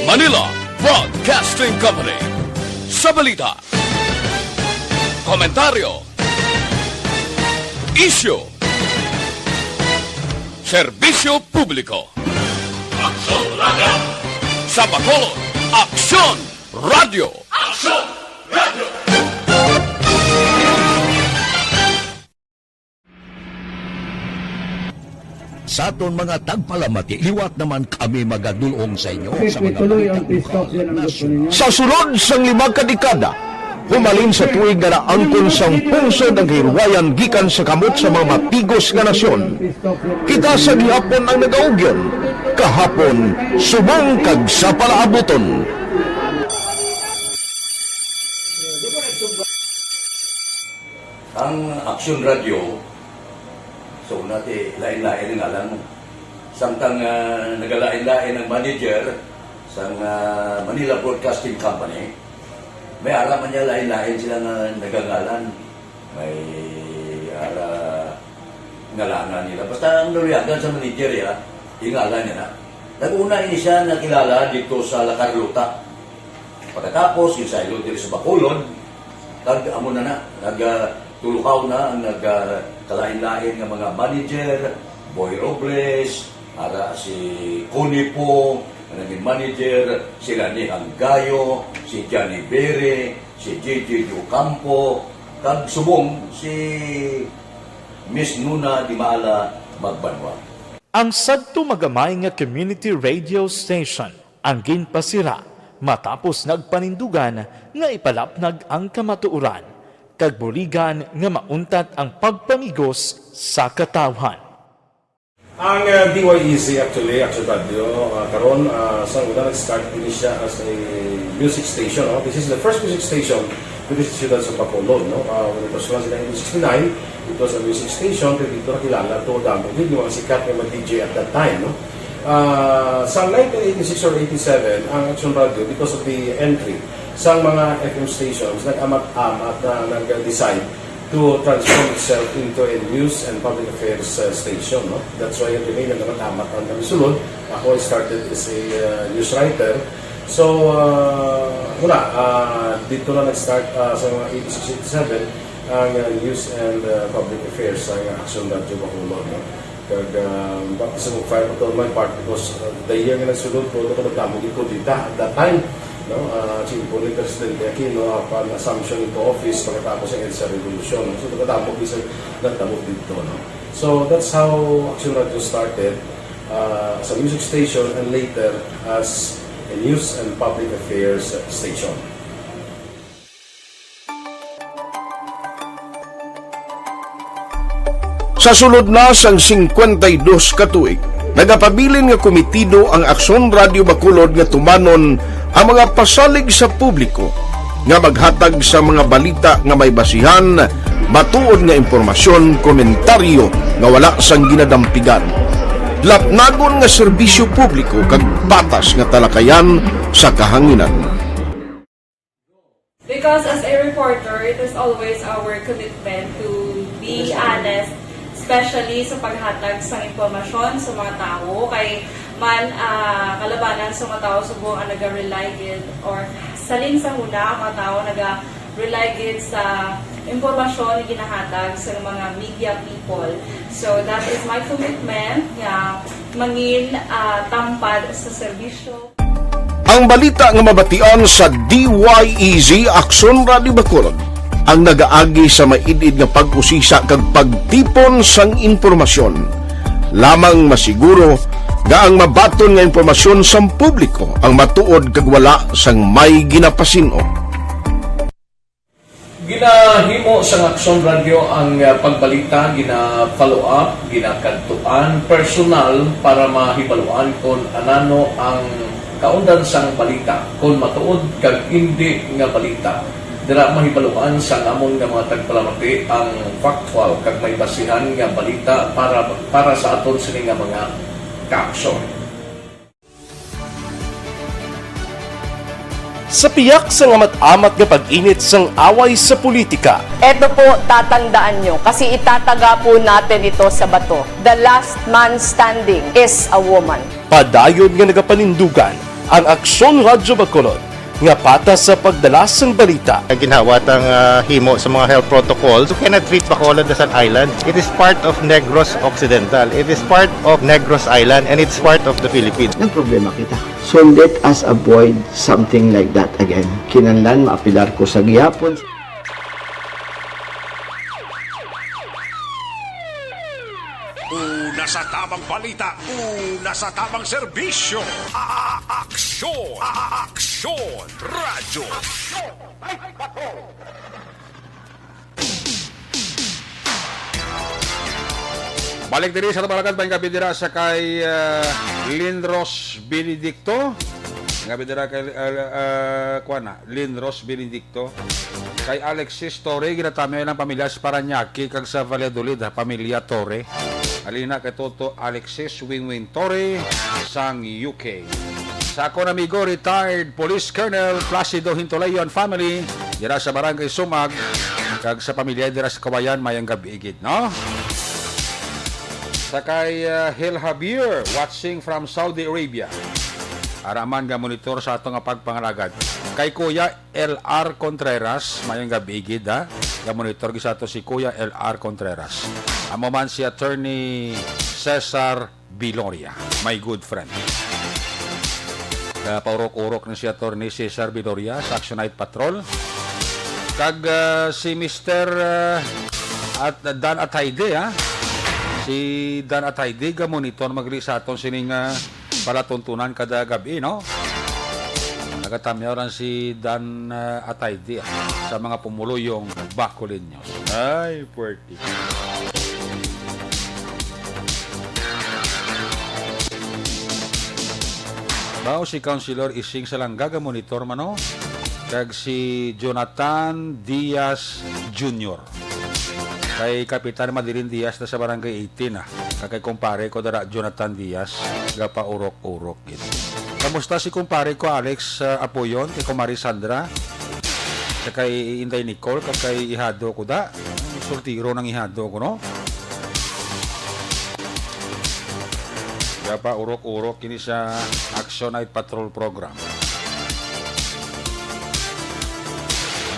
Manila Broadcasting Company. Sa balita, komentaryo, isyu, serbisyo publiko. Aksyon Radyo. Sa Bacolod, Aksyon Radyo. Aksyon Radyo. Sa aton mga tagpalamati, liwat naman kami magadul-ong sa inyo sa mga balita lokal, nasyonal. Sa sulod sang lima ka dekada, humalin sa tuig nga naangkon sang pungsod ang kahilwayan gikan sa kamot sa mga matigos nga nasyon, kita sa gihapon ang nagaugyon, kahapon, subong kag sa palaabuton. Ang Aksyon Radyo, sa una, ti, lain-lain ang ngalan mo. Samtang, ah, nagalain-lain ang manager sang, ah, Manila Broadcasting Company, may ara man niya lain-lain sila nga nagangalan. May ara ngalanan nila. Basta ang naluyagan sa manager, ya, ingalan niya na. Nag-una ini siya nakilala dito sa La Carlota. Pagkatapos, yung sa ilo diri sa Bacolod, kag amo na na, nag, ah, tulukaw na ang nag, ah, kalain-lain nga mga manager, Boy Robles, ara si Connie Pong, nga naging manager, si Lani Hanggayo, si Johnny Bere, si J J Ocampo, kag subong si Miss Nuna Dimala Magbanwa. Ang sadto magamay nga community radio station ang ginpasira matapos nagpanindugan nga ipalapnag ang kamatuoran kag buligan nga mauntat ang pagpamigos sa katawhan. Ang, uh, D Y E Z actually, Action Radio, uh, karon, uh, sa una nag-start din siya as a music station, no? This is the first music station dito sa siyudad sa Bacolod, no? Uh, when it was launched in nineteen sixty-nine, it was a music station, pero dito nakilala to, damo gid yung mga sikat nga mga D J at that time, no? Ah, sa nineteen eighty-six or eighty-seven, ang Action Radio, because of the entry sa mga F M stations, nag-amat-amat na nag-decide to transform itself into a news and public affairs, uh, station, no? That's why it remained na naman amat ang kami sulod. Ako, I started as a, uh, news writer. So, uh, muna, uh, dito na nag-start, uh, sa mga eighty-six, eighty-seven, ang, uh, news and, uh, public affairs sa Action Radio Bacolod, no? Kag, uh, baptism of fire pa to my part because, uh, the year nga nagsulod ko, ako nagdamo gid ko dita at that time. No? Ah, siling po ni Presidente Aquino, upon assumption into office pagkatapos ng EDSA Revolution, no? So, pagkatapos, isa nagtabo dito, no? So, that's how Action Radio started, ah, as a music station and later as a news and public affairs station. Sa sulod na sang singkwenta y dos ka tuig, nagapabilin nga komitido ang Aksyon Radio Bacolod nga tumanon ang mga pasalig sa publiko nga maghatag sa mga balita nga may basihan, matuod nga impormasyon, komentaryo nga wala sang ginadampigan, lapnagon nga serbisyo publiko kag patas nga talakayan sa kahanginan. Because as a reporter, it is always our commitment to be honest, especially sa paghatag sa impormasyon sa mga tawo. Kay man, ah, kalabanan sa mga tawo subong ang naga-rely gid or salin sa huna ang mga tawo naga-rely gid sa impormasyon nga ginahatag sa mga media people. So that is my commitment nga mangin ah, tampad sa serbisyo. Ang balita nga mabatian sa D Y E Z Aksyon Radio Bacolod ang nagaagi sa maid-id nga pag-usisa kag pagtipon sang impormasyon. Lamang masiguro nga ang mabaton nga impormasyon sang publiko ang matuod kag wala sang may ginapasin-o. Ginahimo sang Aksyon Radyo ang ah, pagbalita, gina-follow up, ginakadtuan personal para mahibaluan kon anano ang kaundan sang balita, kon matuod kag indi nga balita. Dira mahibaluan sang amon nga mga tagpalamati ang factual kag may basihan nga balita para para sa aton sini nga mga kaaksyon. Sa piyak sang amat-amat nga pag-init sang away sa politika, Eto po, tatandaan nyo, kasi itataga po natin ito sa bato. The last man standing is a woman. padayon nga nagapanindugan ang Aksyon Radyo Bacolod nga patas sa pagdala sang balita. Ginhawat ang ah, himo sa mga health protocols. You cannot treat Bacolod as an island. It is part of Negros Occidental. It is part of Negros Island and it's part of the Philippines. Nagproblema kita. So let us avoid something like that again. Kinahanglan maapilar ko sa gihapon. Una sa tamang balita, una sa tamang serbisyo. A-, a-, aksyon, a-, a-, aksyon, radyo. Balik diri sa Tabalagad, may gabi dira sa kay ah, Lindros Benedicto. Nga gabi dira kay, ah, ah, kuwan na, Lindros Benedicto. Kay Alexis Torre, ginatamyaw ilang pamilya sa Parañaque kag sa Valladolid, ha, pamilya Torre. Halina kay Toto Alexis Wingwing Torre sang U K. Sa akon amigo, retired Police Colonel Placido Hintolayo and family, dira sa Barangay Sumag, kag sa pamilya dira sa Kawayan, mayong gabi gid, no? Sa kay ah, Hil Javier, watching from Saudi Arabia. Araman nga monitor sa ato nga pagpangalagad. Kay Kuya L R Contreras, mayong gabi gid, ha. Nga monitor gid sa ato si Kuya L R Contreras. Amo man si Attorney Cesar Biloria, my good friend. Paurok-urok ni si Attorney Cesar Biloria sa Action Night Patrol. Kag ah, si Mister ah, at Dan Atayde, ha. Si Dan Atayde ga monitor magli sa aton sining ah, palatuntunan kada gabi, no? Nagatamyaw lang si Dan ah, Atayde, ah, sa mga pumuluyong Bacolinios. Ay, puwerte. Mao si Councilor Ising Salangga, ga monitor man, no? Kag si Jonathan Diaz Junior. Kay Kapitan Madeline Diaz na sa Barangay eighteen, ah. Kag kay kumpare ko dara, Jonathan Diaz, gapaurok-urok gid. Kamusta si kumpare ko, Alex, ah, Apoyon, kay kumari Sandra, kag kay Inday Nicole, kag kay ihado ko da? Soltero nang ihado ko, no? Gapaurok-urok ini sa Action Night Patrol Program.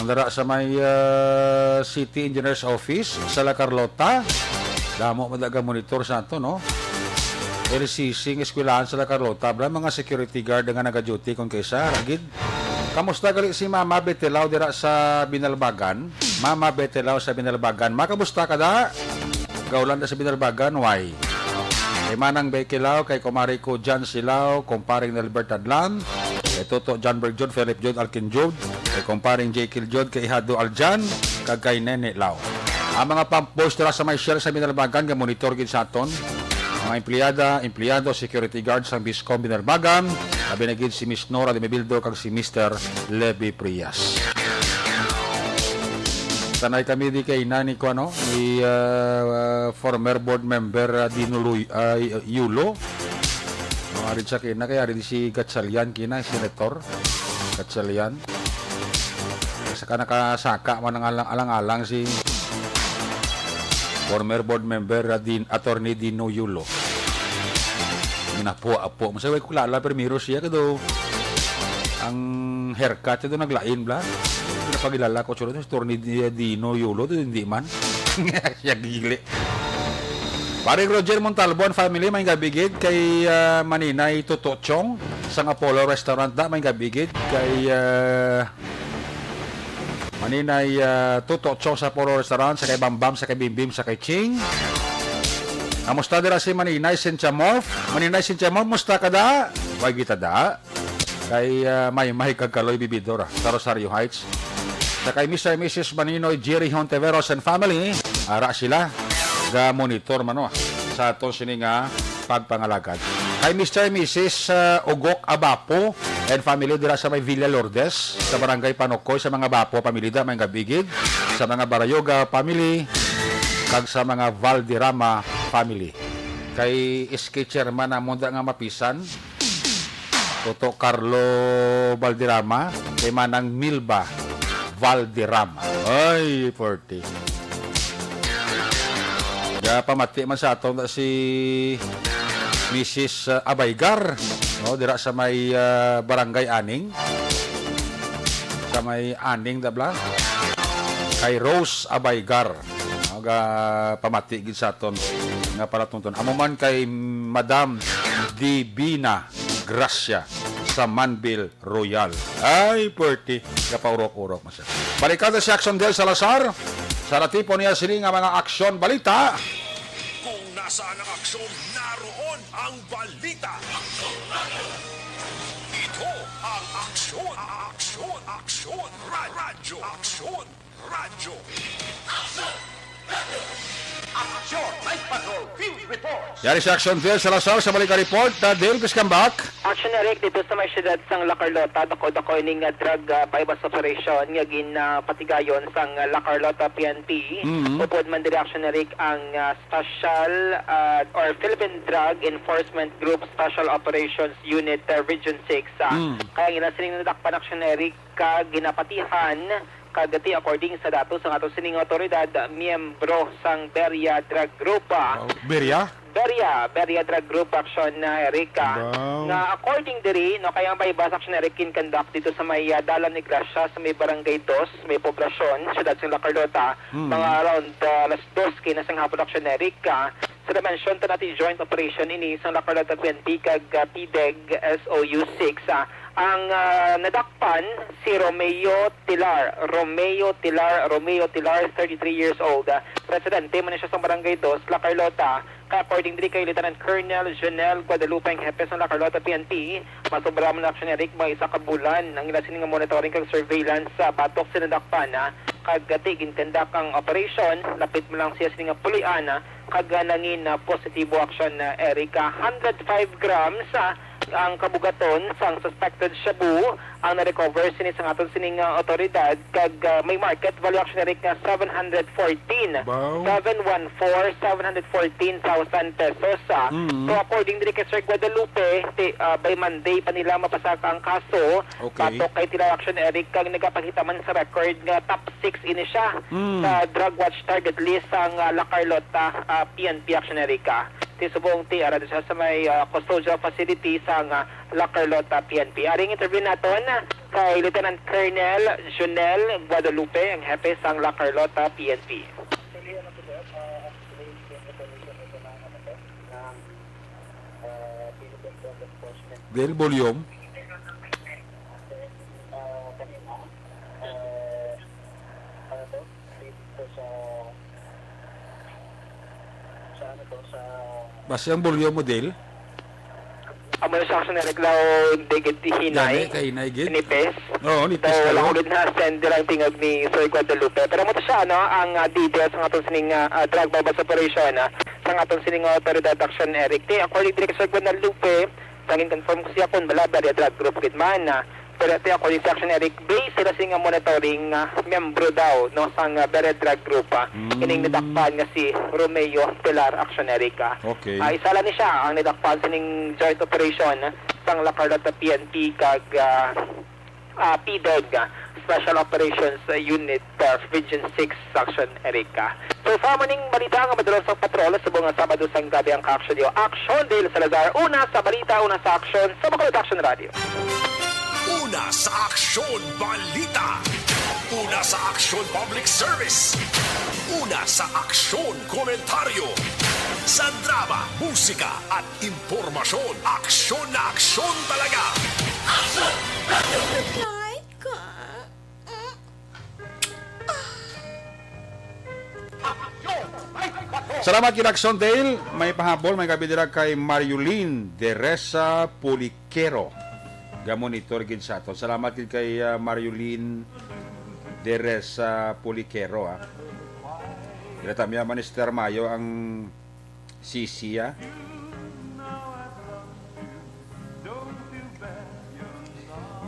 Ang dara sa may ah, City Engineers Office sa La Carlota. Damo man talaga monitor sa ato, no? L C C nga eskwelahan sa La Carlota, bala mga security guard nga nagaduty kon kaisa, ragid. Kamusta gali si Mama Betelao dira sa Binalbagan? Mama Betelao sa Binalbagan. Ma, kamusta ka da? Gaulan da sa Binalbagan, why? Kay Manang Becky Lao, kay Kumari ko Jan Silao, Kumparing Nelbert Adlan, kay Toto John Berg Jud, Philip Jud, Alkin Jud, kay Kumparing Jekyll Jud, kay Ihado Aljan, kag kay Nene Lao. Ang mga pump boys dira sa may Shell sa Binalbagan nga monitor gid sa aton. Mga empleyada, empleyado, security guard sang Biscom Binalbagan, labi na gid si Miss Nora de Mebildo kag si Mister Levi Prias. Sanay kami di kay nani ko ano, ni, ah, former board member, ah, Dino Luy-, ah, Yulo. Mga rin sa kina, kaya rin si Gatchalian kina, senator. Gatchalian. Saka nakasaka man ang alang-alang si former board member, ah, Din-, Attorney Dino Yulo. Ginapo-apo mo. Sa way ko kilala, primero siya kado ang haircut ito naglain, bla. Pinapagilala ko, sure, ito si Attorney Di-, Dino Yulo, ito hindi man. Siya gili. Paring Roger Montalbo and family, may gabi gid kay, ah, Maninay Tuto Chong sang Apollo Restaurant da, may gabi gid kay, ah, Maninay, ah, Tuto Chong sa Apollo Restaurant, sa kay Bambam, sa kay Bimbim, sa kay Ching. Kamusta dira si Maninay Cynthia Morf? Maninay Cynthia Morf, musta ka da? Way kita da? Kay, ah, may, may kag Kaloy Bibidor, ah, sa Rosario Heights. Sa kay Mister and Missus Maninoy Jerry Hontiveros and family, ara sila ga monitor man, oh, sa aton sini nga pagpangalagad. Kay Mister and Missus, ah, Ugok Abapo and family dira sa may Villa Lourdes, sa Barangay Panokoy, sa mga Bapo family da, may gabigid, sa mga Barayoga family, kag sa mga Valderrama family. Kay S K chairman namon da nga mapisan, Toto Carlo Valderrama, kay Manang Milba Valderrama. Ay, forty. Ga pamati man sa aton si Missus, uh, Abaygar, no, dira sa may, uh, Barangay Aning. Sa may Aning, dabla. Kay Rose Abaygar. No, ga pamati gid sa aton nga palatunton. Amo man kay Madam Divina Gracia sa Manville Royal. Ay, pwerte. Kapaurok-urok mo siya. Balikan na si Action Del Salazar. Sa natipon niya sini nga mga aksyon balita. Kung nasaan ang aksyon, naroon ang balita. Ito ang aksyon, aksyon, aksyon, ra-, radyo, aksyon, radyo. Action Night Patrol Field Report. Yari si Action Del Salazar sa balik report. Uh, Del, please come back. Action Eric, dito sa may siyudad sang La Carlota, dako-dako ini nga drug, ah, buy-bust operation nga ginapatigayon sang La Carlota P N P. Mhm. Upod man diri, Action Eric, ang, ah, Special, ah, or Philippine Drug Enforcement Group Special Operations Unit, ah, Region six, ah. Mm. Kaya ang ila sining nadakpan, Action Eric, kag ginapatihan, kag ti according sa datos sang ato sining otoridad, miyembro sang Beria Drug Group, ah. Wow. Beria? Beria, Beria Drug Group Action, ah, Eric, ah, Wow. nga according diri, no, kay ang buy-bust, Action Eric, ginconduct dito sa may, ah, Dalan ni Gracia, sa may Barangay Dos, may poblasyon, siyudad sang La Carlota, Mm. mga around, ah, alas dos kina sang hapon, Action Eric, ah, sa dimension ta nati joint operation ini sang La Carlota P N P kag, ah, P D E G S O U six, ah, ang, ah, nadakpan si Romeo Tilar, Romeo Tilar, Romeo Tilar, thirty-three years old, ah, residente man siya sa Barangay Dos, La Carlota. Kay according diri kay Lieutenant Colonel Jonel Guadalupe, ang hepe sa La Carlota P N P, masobra man, Action Eric, mga isa ka bulan ang ila sini nga monitoring kag surveillance sa batok sa nadakpan, ah, kag ti ginconduct ang operation, lapit man lang siya sini nga pulian, ah, kag, ah, nangin, ah, positibo, Action, ah, Eric, ah, hundred five grams, ah, ang kabugaton sang suspected shabu ang na-recover sini sang aton sining, ah, otoridad, kag, ah, may market value, Action Eric, nga seven hundred fourteen. Wow. Seven one four, seven hundred fourteen thousand pesos, ah. Mm. So, according diri kay Sir Guadalupe, ti, ah, by Monday pa nila mapasaka ang kaso. Okay. Batok kay Tilar, Action Eric, kag nagapakita man sa record nga top six ini siya Mm. sa drug watch target list sang, ah, La Carlota, ah, P N P, Action Eric, ah. Ti subong ti ara siya sa may, ah, custodial facility sang, ah, La Carlota P N P. Ari ang interview naton kay Lieutenant Colonel Junel Guadalupe, ang hepe sang La Carlota P N P. Actually, ano po, sir, ah, actually, yung information ito ng, ano, sir, ng, ah, Philippine Drug Enforcement. Del volume. Ah, Basi ang volume mo, Dale? Amo na siya, Action Eric, daw hindi gid hinay. Gani, kahinay gid. Nipis. Oo, nipis. So, kayo. Wala ko gid na-send ang tingog ni Sir Guadalupe. Pero mo to siya, ano, ang, ah, details sa aton sining, ah, ah, drug buy-bust operation, ah, sa aton sining otoridad, Action Eric. Te, according to Sir Guadalupe, sa gin-confirm ko siya kung bala, bala drug group gid man, ah, pero ito ako, Action Eric, base sila sa nga monitoring, ah, membro daw, no, sang, ah, Bered Drug Group, ah, Mm. ining nadakpan nga si Romeo Pilar, Action Eric, ah. Okay. Ah, isa lang ni siya ang nadakpan sining joint operation sang La Carlota P N P kag, ah, ah, P D E G, ah, Special Operations, ah, Unit, ah, Region six, Action Eric, ah. So, sa amo ning balita nga madulong sa patrol, subong nga Sabado sang gabi ang ka-action niyo. Action, Dale Salazar. Una sa balita, una sa aksyon, sa Bacolod Action Radio. Una sa aksyon, balita. Una sa aksyon, public service. Una sa aksyon, komentaryo. Sa drama, musika, at impormasyon, aksyon na aksyon talaga. Aksyon! Salamat, Kinaksyon Dale. May pahabol, may gabi dira kay Mariolin Deresa Puliquero. Gamonitor gid sa aton. Salamat gid kay, ah, Mariolin Deresa Puliquero, ah. Dira ta, Mister Mayo ang sisi, ah.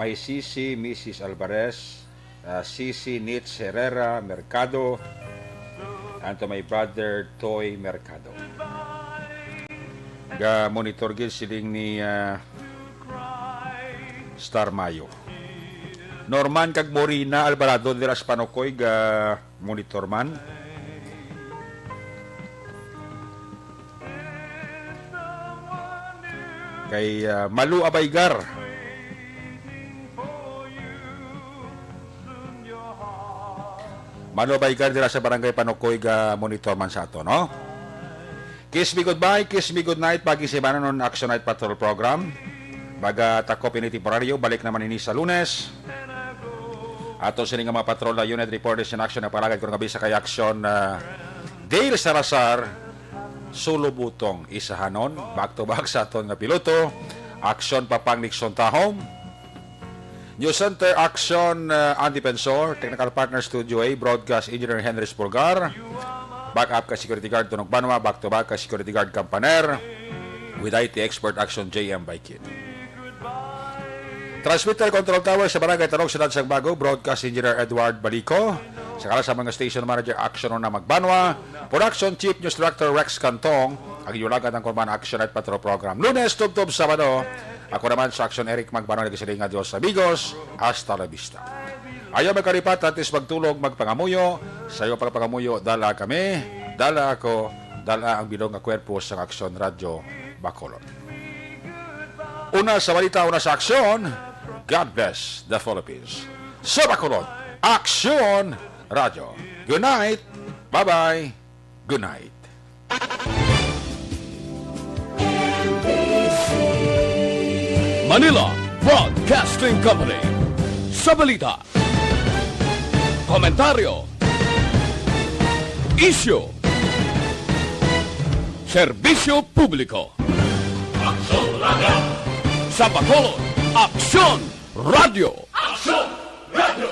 May sisi, Missus Alvarez, ah, sisi Nitz Herrera Mercado, and to my brother Toy Mercado. Ga monitor gid siling ni, ah, Star Mayo. Norman kag Morina Alvarado dira sa Panukoy ga monitor man. Kay, ah, Malu Abaygar. Malu Abaygar dira sa Barangay Panukoy ga monitor man sa ato, no? Kiss me goodbye, kiss me goodnight, pagi sa ibanan nun Action Night Patrol Program. Magatakop ini temporaryo, balik naman ini sa Lunes. Ato sini nga mga patrol na unit, reporters in action, nagpalagad ko nga bisa kay aksyon, ah, Dale Salazar, Solo Butong, isahanon, back to back sa aton nga piloto, aksyon Papang Nixon Tahom, News Center, aksyon, ah, Andy Pensor, technical partner Studio A, broadcast engineer Henry Spulgar, backup ka security guard Tunog Banwa, back to back ka security guard Kampaner, with I T expert aksyon J M Baikid. Transmitter Control Tower sa Barangay Talog, Siyudad sang Bago, Broadcast Engineer Edward Balico. Sa ngalan sa mga Station Manager, Action Una Magbanwa. Production Chief News Director Rex Cantong. Ang inyong lagad ang kurman Action Night Patrol Program. Lunes, tubtob Sabado. Ako naman sa Action, Eric Magbanwa, nagsiling nga Dios amigos. Hasta la vista. Ayaw magkalipat, antes magtulog, magpangamuyo. Sa iyo pagpangamuyo, dala kami, dala ako, dala ang bilog nga kwerpo sang Action Radyo Bacolod. Una sa balita, una sa aksyon, God bless the Philippines. Sa Bacolod, Aksyon Radyo. Good night. Bye-bye. Good night. Manila Broadcasting Company. Sa balita, komentaryo, isyu, serbisyo publiko. Aksyon Radyo. Sa Bacolod, Aksyon Radyo. Aksyon Radyo.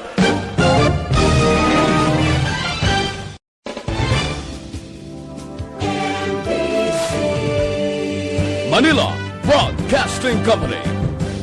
Manila Broadcasting Company.